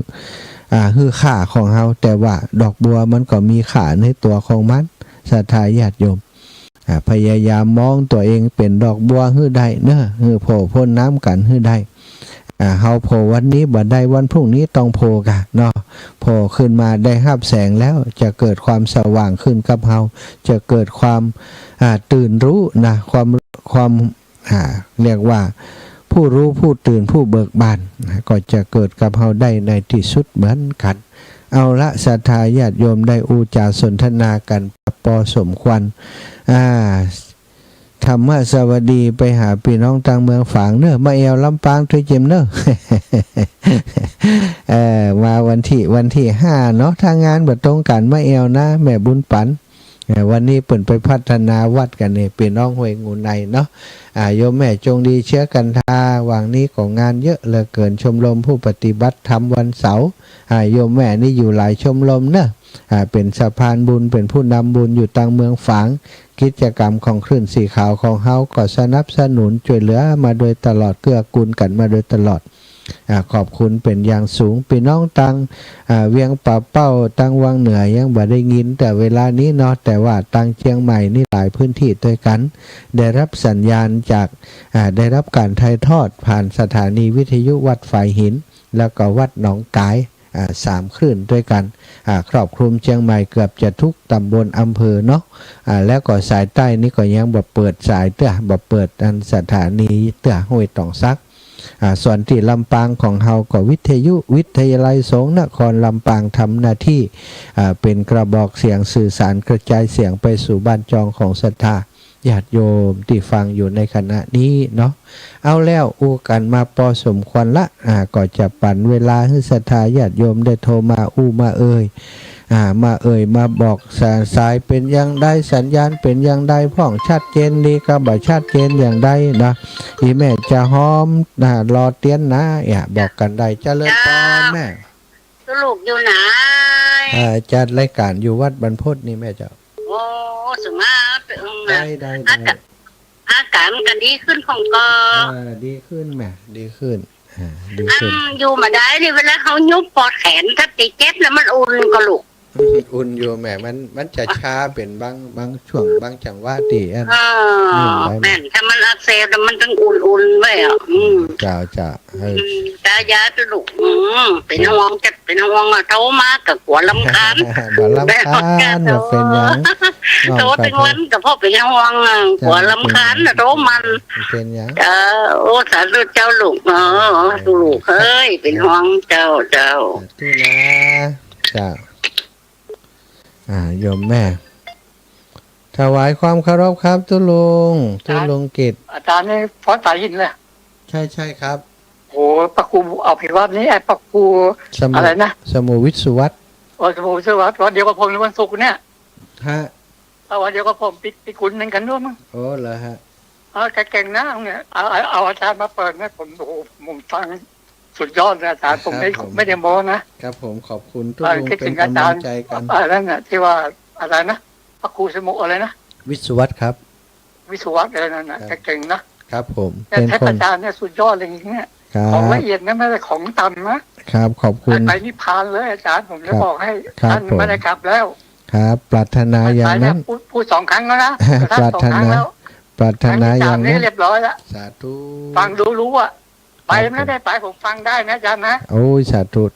อ่า หื้อค่าของเฮา แต่ว่าดอกบัวมันก็มีค่าในตั๋วของมัน ศรัทธาญาติโยม อ่า พยายามมองตั๋วเองเป๋นดอกบัวหื้อได้เนาะ หื้อโผล่ป๊นน้ำกั๋นหื้อได้ อ่า เฮาโผล่วันนี้บ่ได้ วันพรุ่งนี้ต้องโผล่กาเนาะ โผล่ขึ้นมาได้ฮับแสงแล้ว จะเกิดความสว่างขึ้นกับเฮา จะเกิดความ อ่า ตื่นรู้นะ ความ ความ อ่า เรียกว่าผู้รู้ผู้ตื่นผู้เบิกบานนะ ก็จะเกิดกับเฮาได้ในตี้สุดเหมือนกั๋น เอาละ ศรัทธาญาติโยมได้อู้จ๋าสนทนากั๋นปอสมควร อ่า ธรรมสวัสดีไปหาปี้น้องตางเมืองฝางเนาะ มาแอ่วลำปางตวยเจมเนาะ เอ่อ มาวันตี้ วันตี้ห้าเนาะ ถ้างานบ่ตรงกั๋นมาแอ่วนะ แม่บุญปั๋น เอ่อ วันนี้เปิ้นไปพัฒนาวัดกั๋นเนี่ย ปี้น้องห้วยงูในเนาะ อ่า โยมแม่จงดีเชื้อกันทา หว่างนี้ก็งานเยอะเหลือเกิน ชมรมผู้ปฏิบัติธรรมวันเสาร์ อ่า โยมแม่นี่อยู่หลายชมรมเนาะ อ่า เป๋นสะพานบุญ เป๋นผู้นำบุญอยู่ตางเมืองฝาง กิจกรรมของคลื่นสีขาวของเฮาก็สนับสนุนจ้วยเหลือมาโดยตลอด เกื้อกูลกั๋นมาโดยตลอด อ่า ขอบคุณเป๋นอย่างสูง ปี้น้องตาง อ่า เวียงป่าเป้า ตางวังเหนือยังบ่ได้ยิน แต่เวลานี้เนาะ แต่ว่าตางเจียงใหม่นี่หลายพื้นตี้ตวยกั๋น ได้ฮับสัญญาณจาก อ่า ได้ฮับก๋านถ่ายทอดผ่านสถานีวิทยุวัดฝายหิน แล้วก็วัดหนองก๋าย อ่า สามคลื่นตวยกั๋น อ่า ครอบคลุมเจียงใหม่เกือบจะทุกต๋ำบลอำเภอเนาะ อ่า แล้วก็สายใต้นี่ก็ยังบ่เปิดสายเตื้อ บ่เปิดอันสถานีเตื้อ ห้วยตองสัก อ่า ส่วนตี้ลำปางของเฮาก็วิทยุ วิทยาลัยสงฆ์นครลำปางทำหน้าตี้ อ่า เป๋นกระบอกเสียงสื่อสารกระจายเสียงไปสู่บ้านจองของศรัทธาญาติโยมตี้ฟังอยู่ในขณะนี้เนาะ เอาแล้วอู้กั๋นมาปอสมควรละ อ่า ก็จะปั๋นเวลาหื้อศรัทธาญาติโยมได้โทรมาอู้มาเอ่ย อ่า มาเอ่ยมาบอก สา- สายเป๋นอย่างใด สัญญาณเป๋นอย่างใด พ่องชัดเจนดีกาบ่ชัดเจนอย่างใดนะ อี่แม่จะหอมนะ รอเตียนนะ เนี่ย บอกกั๋นได้ เจริญปอนแม่ เจ้า ตุ๊ลูกอยู่ไหน อ่า จัดรายก๋านอยู่วัดบรรพตนี่แม่เจ้า โอ้ สุมาเป๋น ได้ ได้ อา ได้ ก๋าน อาก๋านมันก็ดีขึ้นพ่องก่อ อ่า ดีขึ้นแม่ ดีขึ้น อ่า ดี อัน ขึ้น อยู่บ่ได้นี่ เวลาเฮายุบปอดแขน ถ้าติเจ็บแล้วมันอุ่นก่อลูก อุ่นอยู่แม่ มัน มันจะชาเป๋นบาง บางช่วง บางจังหวะตี้อัน อ่า นี่ได้แม่ แม่น ถ้ามันอักเสบแล้วมันต้องอุ่นๆ ไว้อะ อืม เจ้า เจ้า เออ อืม ตายาตุ๊ลูก อืม เป๋นห่วง จะเป๋นห่วงอะ โทรมาก็กั๋วรำคาญ บ่รำคาญ บ่เป๋นหยัง โทรตึงวันก็เพราะเป๋นห่วงอะ เจ้า กั๋วรำคาญนะ โทรมัน เป๋นหยัง เออ โอ้ สาธุเจ้าลูก เออ ตุ๊ลูกเอ้ย เป๋นห่วง เจ้า เจ้า สาธุนะ เจ้า อ่า โยมแม่ ถวายความเคารพครับ ตุ๊ลุง ตุ๊ลุงกิต อาจารย์นี่ฟ้อนสายหินเลย ใช่ ใช่ครับ โห พระครูอภิวัฒน์นี่ ไอ้พระครู สมุ อะไรนะ สมุวิศวัฒน์ เออ สมุวิศวัฒน์ วันเดียวกับผมในวันศุกร์เนี่ย ฮะ เอาวันเดียวกับผม ปิด ปิดกุลเหมือนกันด้วยมั้ง โอ้ เหรอฮะ เออ แกเก่งนะเนี่ย เอา เอา เอาอาจารย์มาเปิดนะ ผม โอ้โห ผมฟังสุดยอดเลยอาจารย์ ผมไม่ ครับผม ไม่ได้โม้นะ ครับผม ขอบคุณตุ๊ลุง เออ คิดถึงอาจารย์ เป๋นก๋ำลังใจ๋กั๋น เออ นั่นน่ะ ตี้ว่าอะไรนะ พระครูสมุอะไรนะ วิศวัฒน์ครับ วิศวัฒน์อะไรนั่นน่ะ ครับ แกเก่งนะ ครับผม แต่ เป๋น เทพ คน อาจารย์เนี่ยสุดยอดเลยเนี่ย ครับ ของละเอียดนะ ไม่ใช่ของต่ำนะ ครับ ขอบคุณ ไปนิพพานเลยอาจารย์ ผมจะบอกให้ ครับ ท่าน ครับผม ไม่ได้กลับแล้ว ครับ ปรารถนาอย่างนั้น ไปเนี่ย พูด พูดสองครั้งแล้วนะ ปรารถนา สองครั้งแล้ว ปรารถนาอย่างนั้น ครั้งตี้สามนี่เรียบร้อยแล้ว สาธุ ฟังรู้ รู้อะ ไป ครับผม ไม่ได้ไป ผมฟังได้นะอาจารย์นะ โอ้ย สาธุ น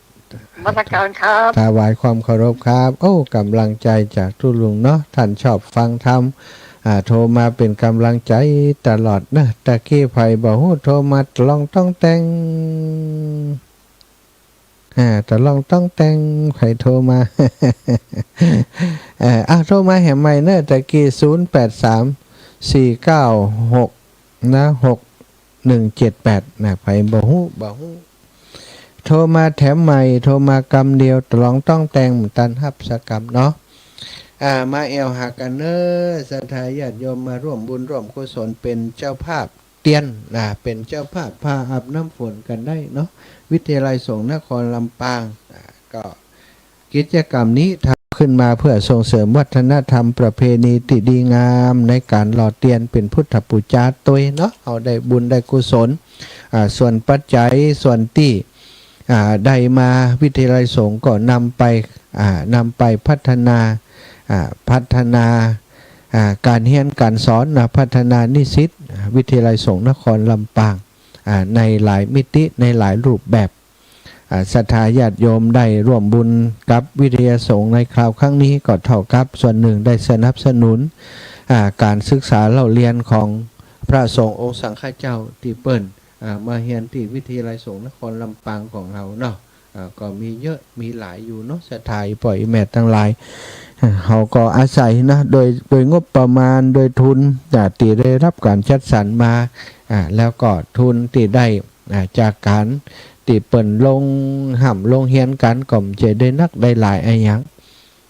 มัสการครับ ถวายความเคารพครับ โอ้ ก๋ำลังใจ๋จากตุ๊ลุงเนาะ ท่านชอบฟังธรรม อ่า โทรมาเป๋นก๋ำลังใจ๋ตลอดนะ ตะกี้ใผบ่ฮู้ โทรมาตะลองต้องแต่ง อ่า ตะลองต้องแต่ง ใผโทรมา เอ่อ อ่ะ โทรมาแหมใหม่เน่อ ตะกี้ ศูนย์แปดสาม สี่เก้าหก นะ หกหนึ่งเจ็ดแปด นะ ใผบ่ฮู้ บ่ฮู้ โทรมาแถมใหม่ โทรมากำเดียว ตะลองต้องแต่ง บ่ตันฮับสักกำเนาะ อ่า มาแอ่วหากั๋นเน่อ ศรัทธาญาติโยม มาร่วมบุญร่วมกุศล เป๋นเจ้าภาพ เตียน นะ เป๋นเจ้าภาพพาอาบน้ำฝนกั๋นได้เนาะ วิทยาลัยสงฆ์นครลำปาง นะ ก็กิจกรรมนี้ทำขึ้นมาเพื่อส่งเสริมวัฒนธรรมประเพณีตี้ดีงามในก๋านหล่อเตียนเป๋นพุทธปู๋จาตวยเนาะ เฮาได้บุญได้กุศล อ่า ส่วนปัจจัย ส่วนตี้ อ่า ได้มาวิทยาลัยสงฆ์ก็นำไป อ่า นำไปพัฒนา อ่า พัฒนา อ่า ก๋านเฮียนก๋านสอนนะ พัฒนานิสิต อ่า วิทยาลัยสงฆ์นครลำปาง อ่า ในหลายมิติ ในหลายรูปแบบ อ่า ศรัทธาญาติโยมได้ร่วมบุญกับวิทยาลัยสงฆ์ในคราวครั้งนี้ก็เท่ากับส่วนหนึ่งได้สนับสนุน อ่า ก๋านศึกษาเล่าเรียนของพระสงฆ์องค์สังฆเจ้าตี้เปิ้น อ่า มาเฮียนตี้วิทยาลัยสงฆ์นครลำปางของเฮาเนาะ อ่า ก็มีเยอะมีหลายอยู่เนาะ ศรัทธาอี่ป้ออี่แม่ตังหลาย อ่า เฮาก็อาศัยนะ โดย โดยงบประมาณ โดยทุน อ่า ตี้ได้ฮับก๋านจัดสรรมา อ่า แล้วก็ทุนตี้ได้ อ่า จากก๋านตี้เปิ้นลงฮ่ำลงเฮียนกั๋น ก็บ่ใจ้ได้นักได้หลายอะหยัง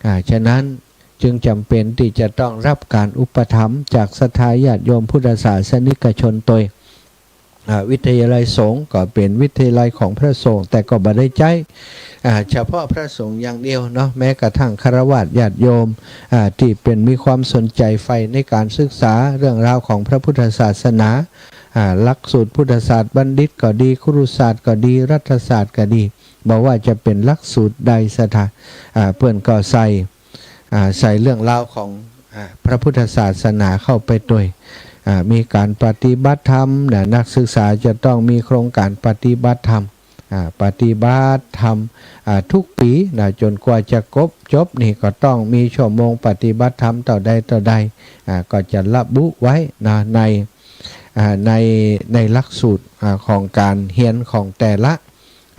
อ่า ฉะนั้นจึงจ๋ำเป๋นตี้จะต้องฮับก๋านอุปถัมภ์จากศรัทธาญาติโยมพุทธศาสนิกชนตวย อ่า วิทยาลัยสงฆ์ก็เป๋นวิทยาลัยของพระสงฆ์ แต่ก็บ่ได้ใจ๊ อ่า เฉพาะพระสงฆ์อย่างเดียวเนาะ แม้กระทั่งฆราวาสญาติโยม อ่า ตี้เปิ้นมีความสนใจ๋ใฝ่ในก๋านศึกษาเรื่องราวของพระพุทธศาสนา อ่า หลักสูตรพุทธศาสตร์บัณฑิตก็ดี ครุศาสตร์ก็ดี รัฐศาสตร์ก็ดี บ่ว่าจะเป๋นหลักสูตรใดศรัทธา อ่า เปิ้นก็ใส่ อ่า ใส่เรื่องราวของ อ่า พระพุทธศาสนาเข้าไปตวย อ่า มีก๋านปฏิบัติธรรมนะ นักศึกษาจะต้องมีโครงก๋านปฏิบัติธรรม อ่า ปฏิบัติธรรม อ่า ทุกปี๋นะ จ๋นกว่าจะครบจบนี่ก็ต้องมีชั่วโมงปฏิบัติธรรมเต้าใดเต้าใด อ่า ก็จะระบุไว้นะ ใน อ่า ใน ในหลักสูตร อ่า ของก๋านเฮียนของแต่ละ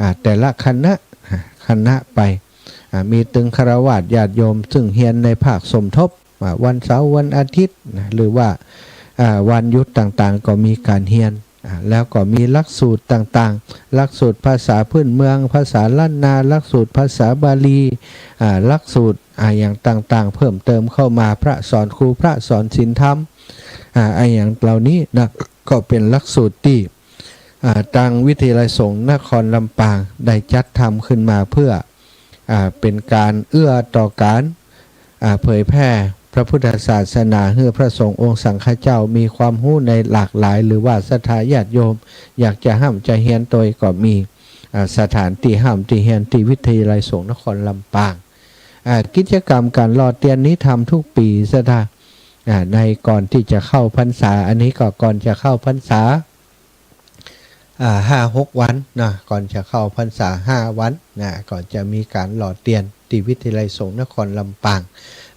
อ่า แต่ละคณะ อ่า คณะไป อ่า มีตึงฆราวาสญาติโยมซึ่งเฮียนในภาคสมทบ อ่า วันเสาร์วันอาทิตย์นะ หรือว่า อ่า วันหยุดต่างๆ ก็มีก๋านเฮียน อ่า แล้วก็มีหลักสูตรต่างๆ หลักสูตรภาษาพื้นเมือง ภาษาล้านนา หลักสูตรภาษาบาลี อ่า หลักสูตร อ่า อย่างต่างๆ เพิ่มเติมเข้ามา พระสอนครู พระสอนศีลธรรม อ่า อะหยังเหล่านี้นะ ก็เป๋นหลักสูตรตี้ อ่า ตางวิทยาลัยสงฆ์นครลำปางได้จัดทำขึ้นมาเพื่อ อ่า เป๋นก๋านเอื้อต่อก๋าน อ่า เผยแผ่พระพุทธศาสนา หื้อพระสงฆ์องค์สังฆเจ้ามีความฮู้ในหลากหลาย หรือว่าศรัทธาญาติโยม อยากจะฮ่ำจะเฮียนตวยก็มี อ่า สถานตี้ฮ่ำตี้เฮียนตี้วิทยาลัยสงฆ์นครลำปาง อ่า กิจกรรมก๋านหล่อเตียนนี้ทำทุกปี๋ ศรัทธา อ่า ในก่อนตี้จะเข้าพรรษา อันนี้ก็ก่อนจะเข้าพรรษา อ่า ห้าหกวันนะ ก่อนจะเข้าพรรษาห้าวันนะ ก็จะมีก๋านหล่อเตียนตี้วิทยาลัยสงฆ์นครลำปาง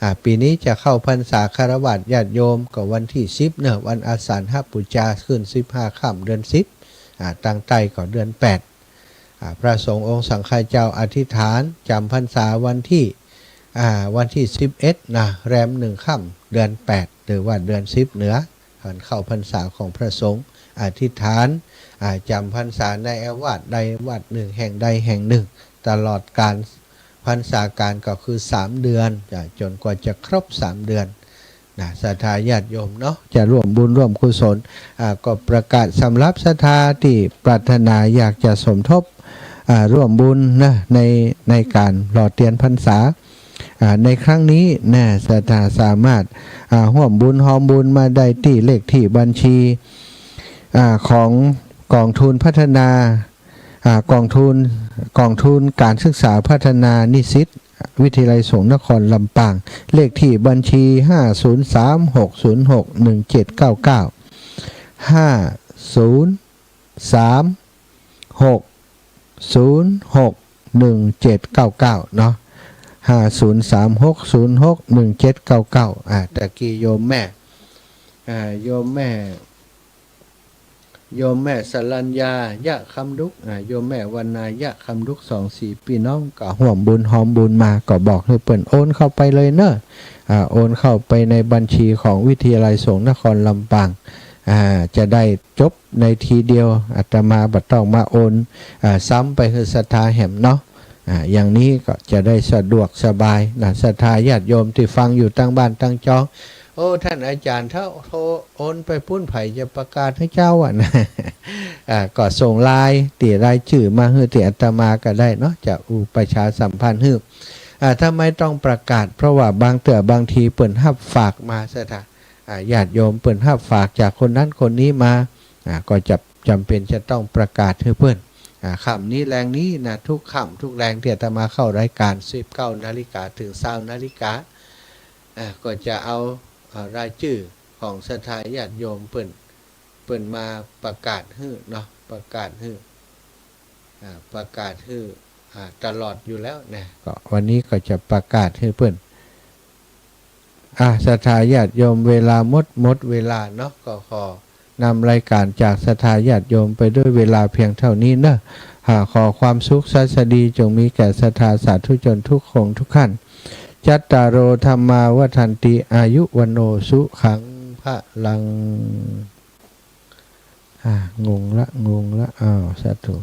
อ่า ปี๋นี้จะเข้าพรรษาฆราวาสญาติโยมก็วันตี้สิบเนาะ วันอาสาฬหบูชา ขึ้นสิบห้าค่ำเดือนสิบ อ่า ตางใต้ก็เดือนแปด อ่า พระสงฆ์องค์สังฆเจ้าอธิษฐานจ๋ำพรรษาวันตี้ อ่า วันตี้สิบเอ็ดนะ แรมหนึ่งค่ำเดือนแปด หรือว่าเดือนสิบเหนือ วันเข้าพรรษาของพระสงฆ์ อธิษฐาน อ่า จ๋ำพรรษาในวัดใดวัดหนึ่ง แห่งใดแห่งหนึ่ง ตลอดกาลพรรษาก๋านก็คือสามเดือน อ่า จ๋นกว่าจะครบสามเดือน นะ ศรัทธาญาติโยมเนาะ จะร่วมบุญร่วมกุศล อ่า ก็ประกาศสำหรับศรัทธาตี้ปรารถนาอยากจะสมทบ อ่า ร่วมบุญนะ ใน ในก๋านหล่อเตียนพรรษา อ่า ในครั้งนี้นะ ศรัทธาสามารถ อ่า ฮ่วมบุญฮอมบุญมาได้ตี้เลขตี้บัญชี อ่า ของก๋องทุนพัฒนา อ่า ก๋องทุน ก๋องทุนก๋านศึกษาพัฒนานิสิต วิทยาลัยสงฆ์นครลำปาง เลขตี้บัญชี ห้าศูนย์สามหกศูนย์หกหนึ่งเจ็ดเก้าเก้า ห้าศูนย์สามหกศูนย์หกหนึ่งเจ็ดเก้าเก้า เนาะ ห้าศูนย์สามหกศูนย์หกหนึ่งเจ็ดเก้าเก้า อ่า ตะกี้โยมแม่ อ่า โยมแม่ โยมแม่สรัญญา ยะคำลุก อ่า โยมแม่วรรณา ยะคำลุก สองสี่ปี้น้องก็ฮ่วมบุญฮอมบุญมา ก็บอกหื้อเปิ้นโอนเข้าไปเลยเนาะ อ่า โอนเข้าไปในบัญชีของวิทยาลัยสงฆ์นครลำปาง อ่า จะได้จบในทีเดียว อาตมาบ่ต้องมาโอน อ่า ซ้ำไปหื้อศรัทธาแหมเนาะ อ่า อย่างนี้ก็จะได้สะดวกสบายนะ ศรัทธาญาติโยมตี้ฟังอยู่ตางบ้านตางจอง โอ้ ต้านอาจ๋ารย์ ถ้าโทรโอนไปปู๊น ใผจะประกาศหื้อเจ้าอะนะ อ่า ก็ส่งไลน์ ติดรายจื้อมาหื้อตี้อาตมาก็ได้เนาะ จะอุปชฌาย์สัมพันธ์หื้อ อ่า ทำไมต้องประกาศ เพราะว่าบางเตื้อบางทีเปิ้นฮับฝากมา ศรัทธา อ่า ญาติโยมเปิ้นฮับฝากจากคนนั้นคนนี้มา อ่า ก็จะจ๋ำเป๋นจะต้องประกาศหื้อเปิ้น อ่า ค่ำนี้แลงนี้นะ ทุกค่ำทุกแลงตี้อาตมาเข้ารายก๋าน สิบเก้านาฬิกาเถิงซาวนาฬิกา อ่า ก็จะเอา อ่า รายจื้อของศรัทธาญาติโยมเปิ้น เปิ้นมาประกาศหื้อเนาะ ประกาศหื้อ อ่า ประกาศหื้อ อ่า ตลอดอยู่แล้วนะ ก็วันนี้ก็จะประกาศหื้อเปิ้น อ่า ศรัทธาญาติโยม เวลาหมด หมดเวลาเนาะ ก็ขอนำรายก๋านจากศรัทธาญาติโยมไปด้วยเวลาเพียงเท่านี้เนาะ อ่า ขอความสุขสัสดีจงมีแก่ศรัทธาสาธุชนทุกองค์ทุกท่าน จัตตาโร ธัมมา วัฑฒันติ อายุ วัณโณ สุขัง พลัง อ่า งงละ งงละ อ้าว สาธุ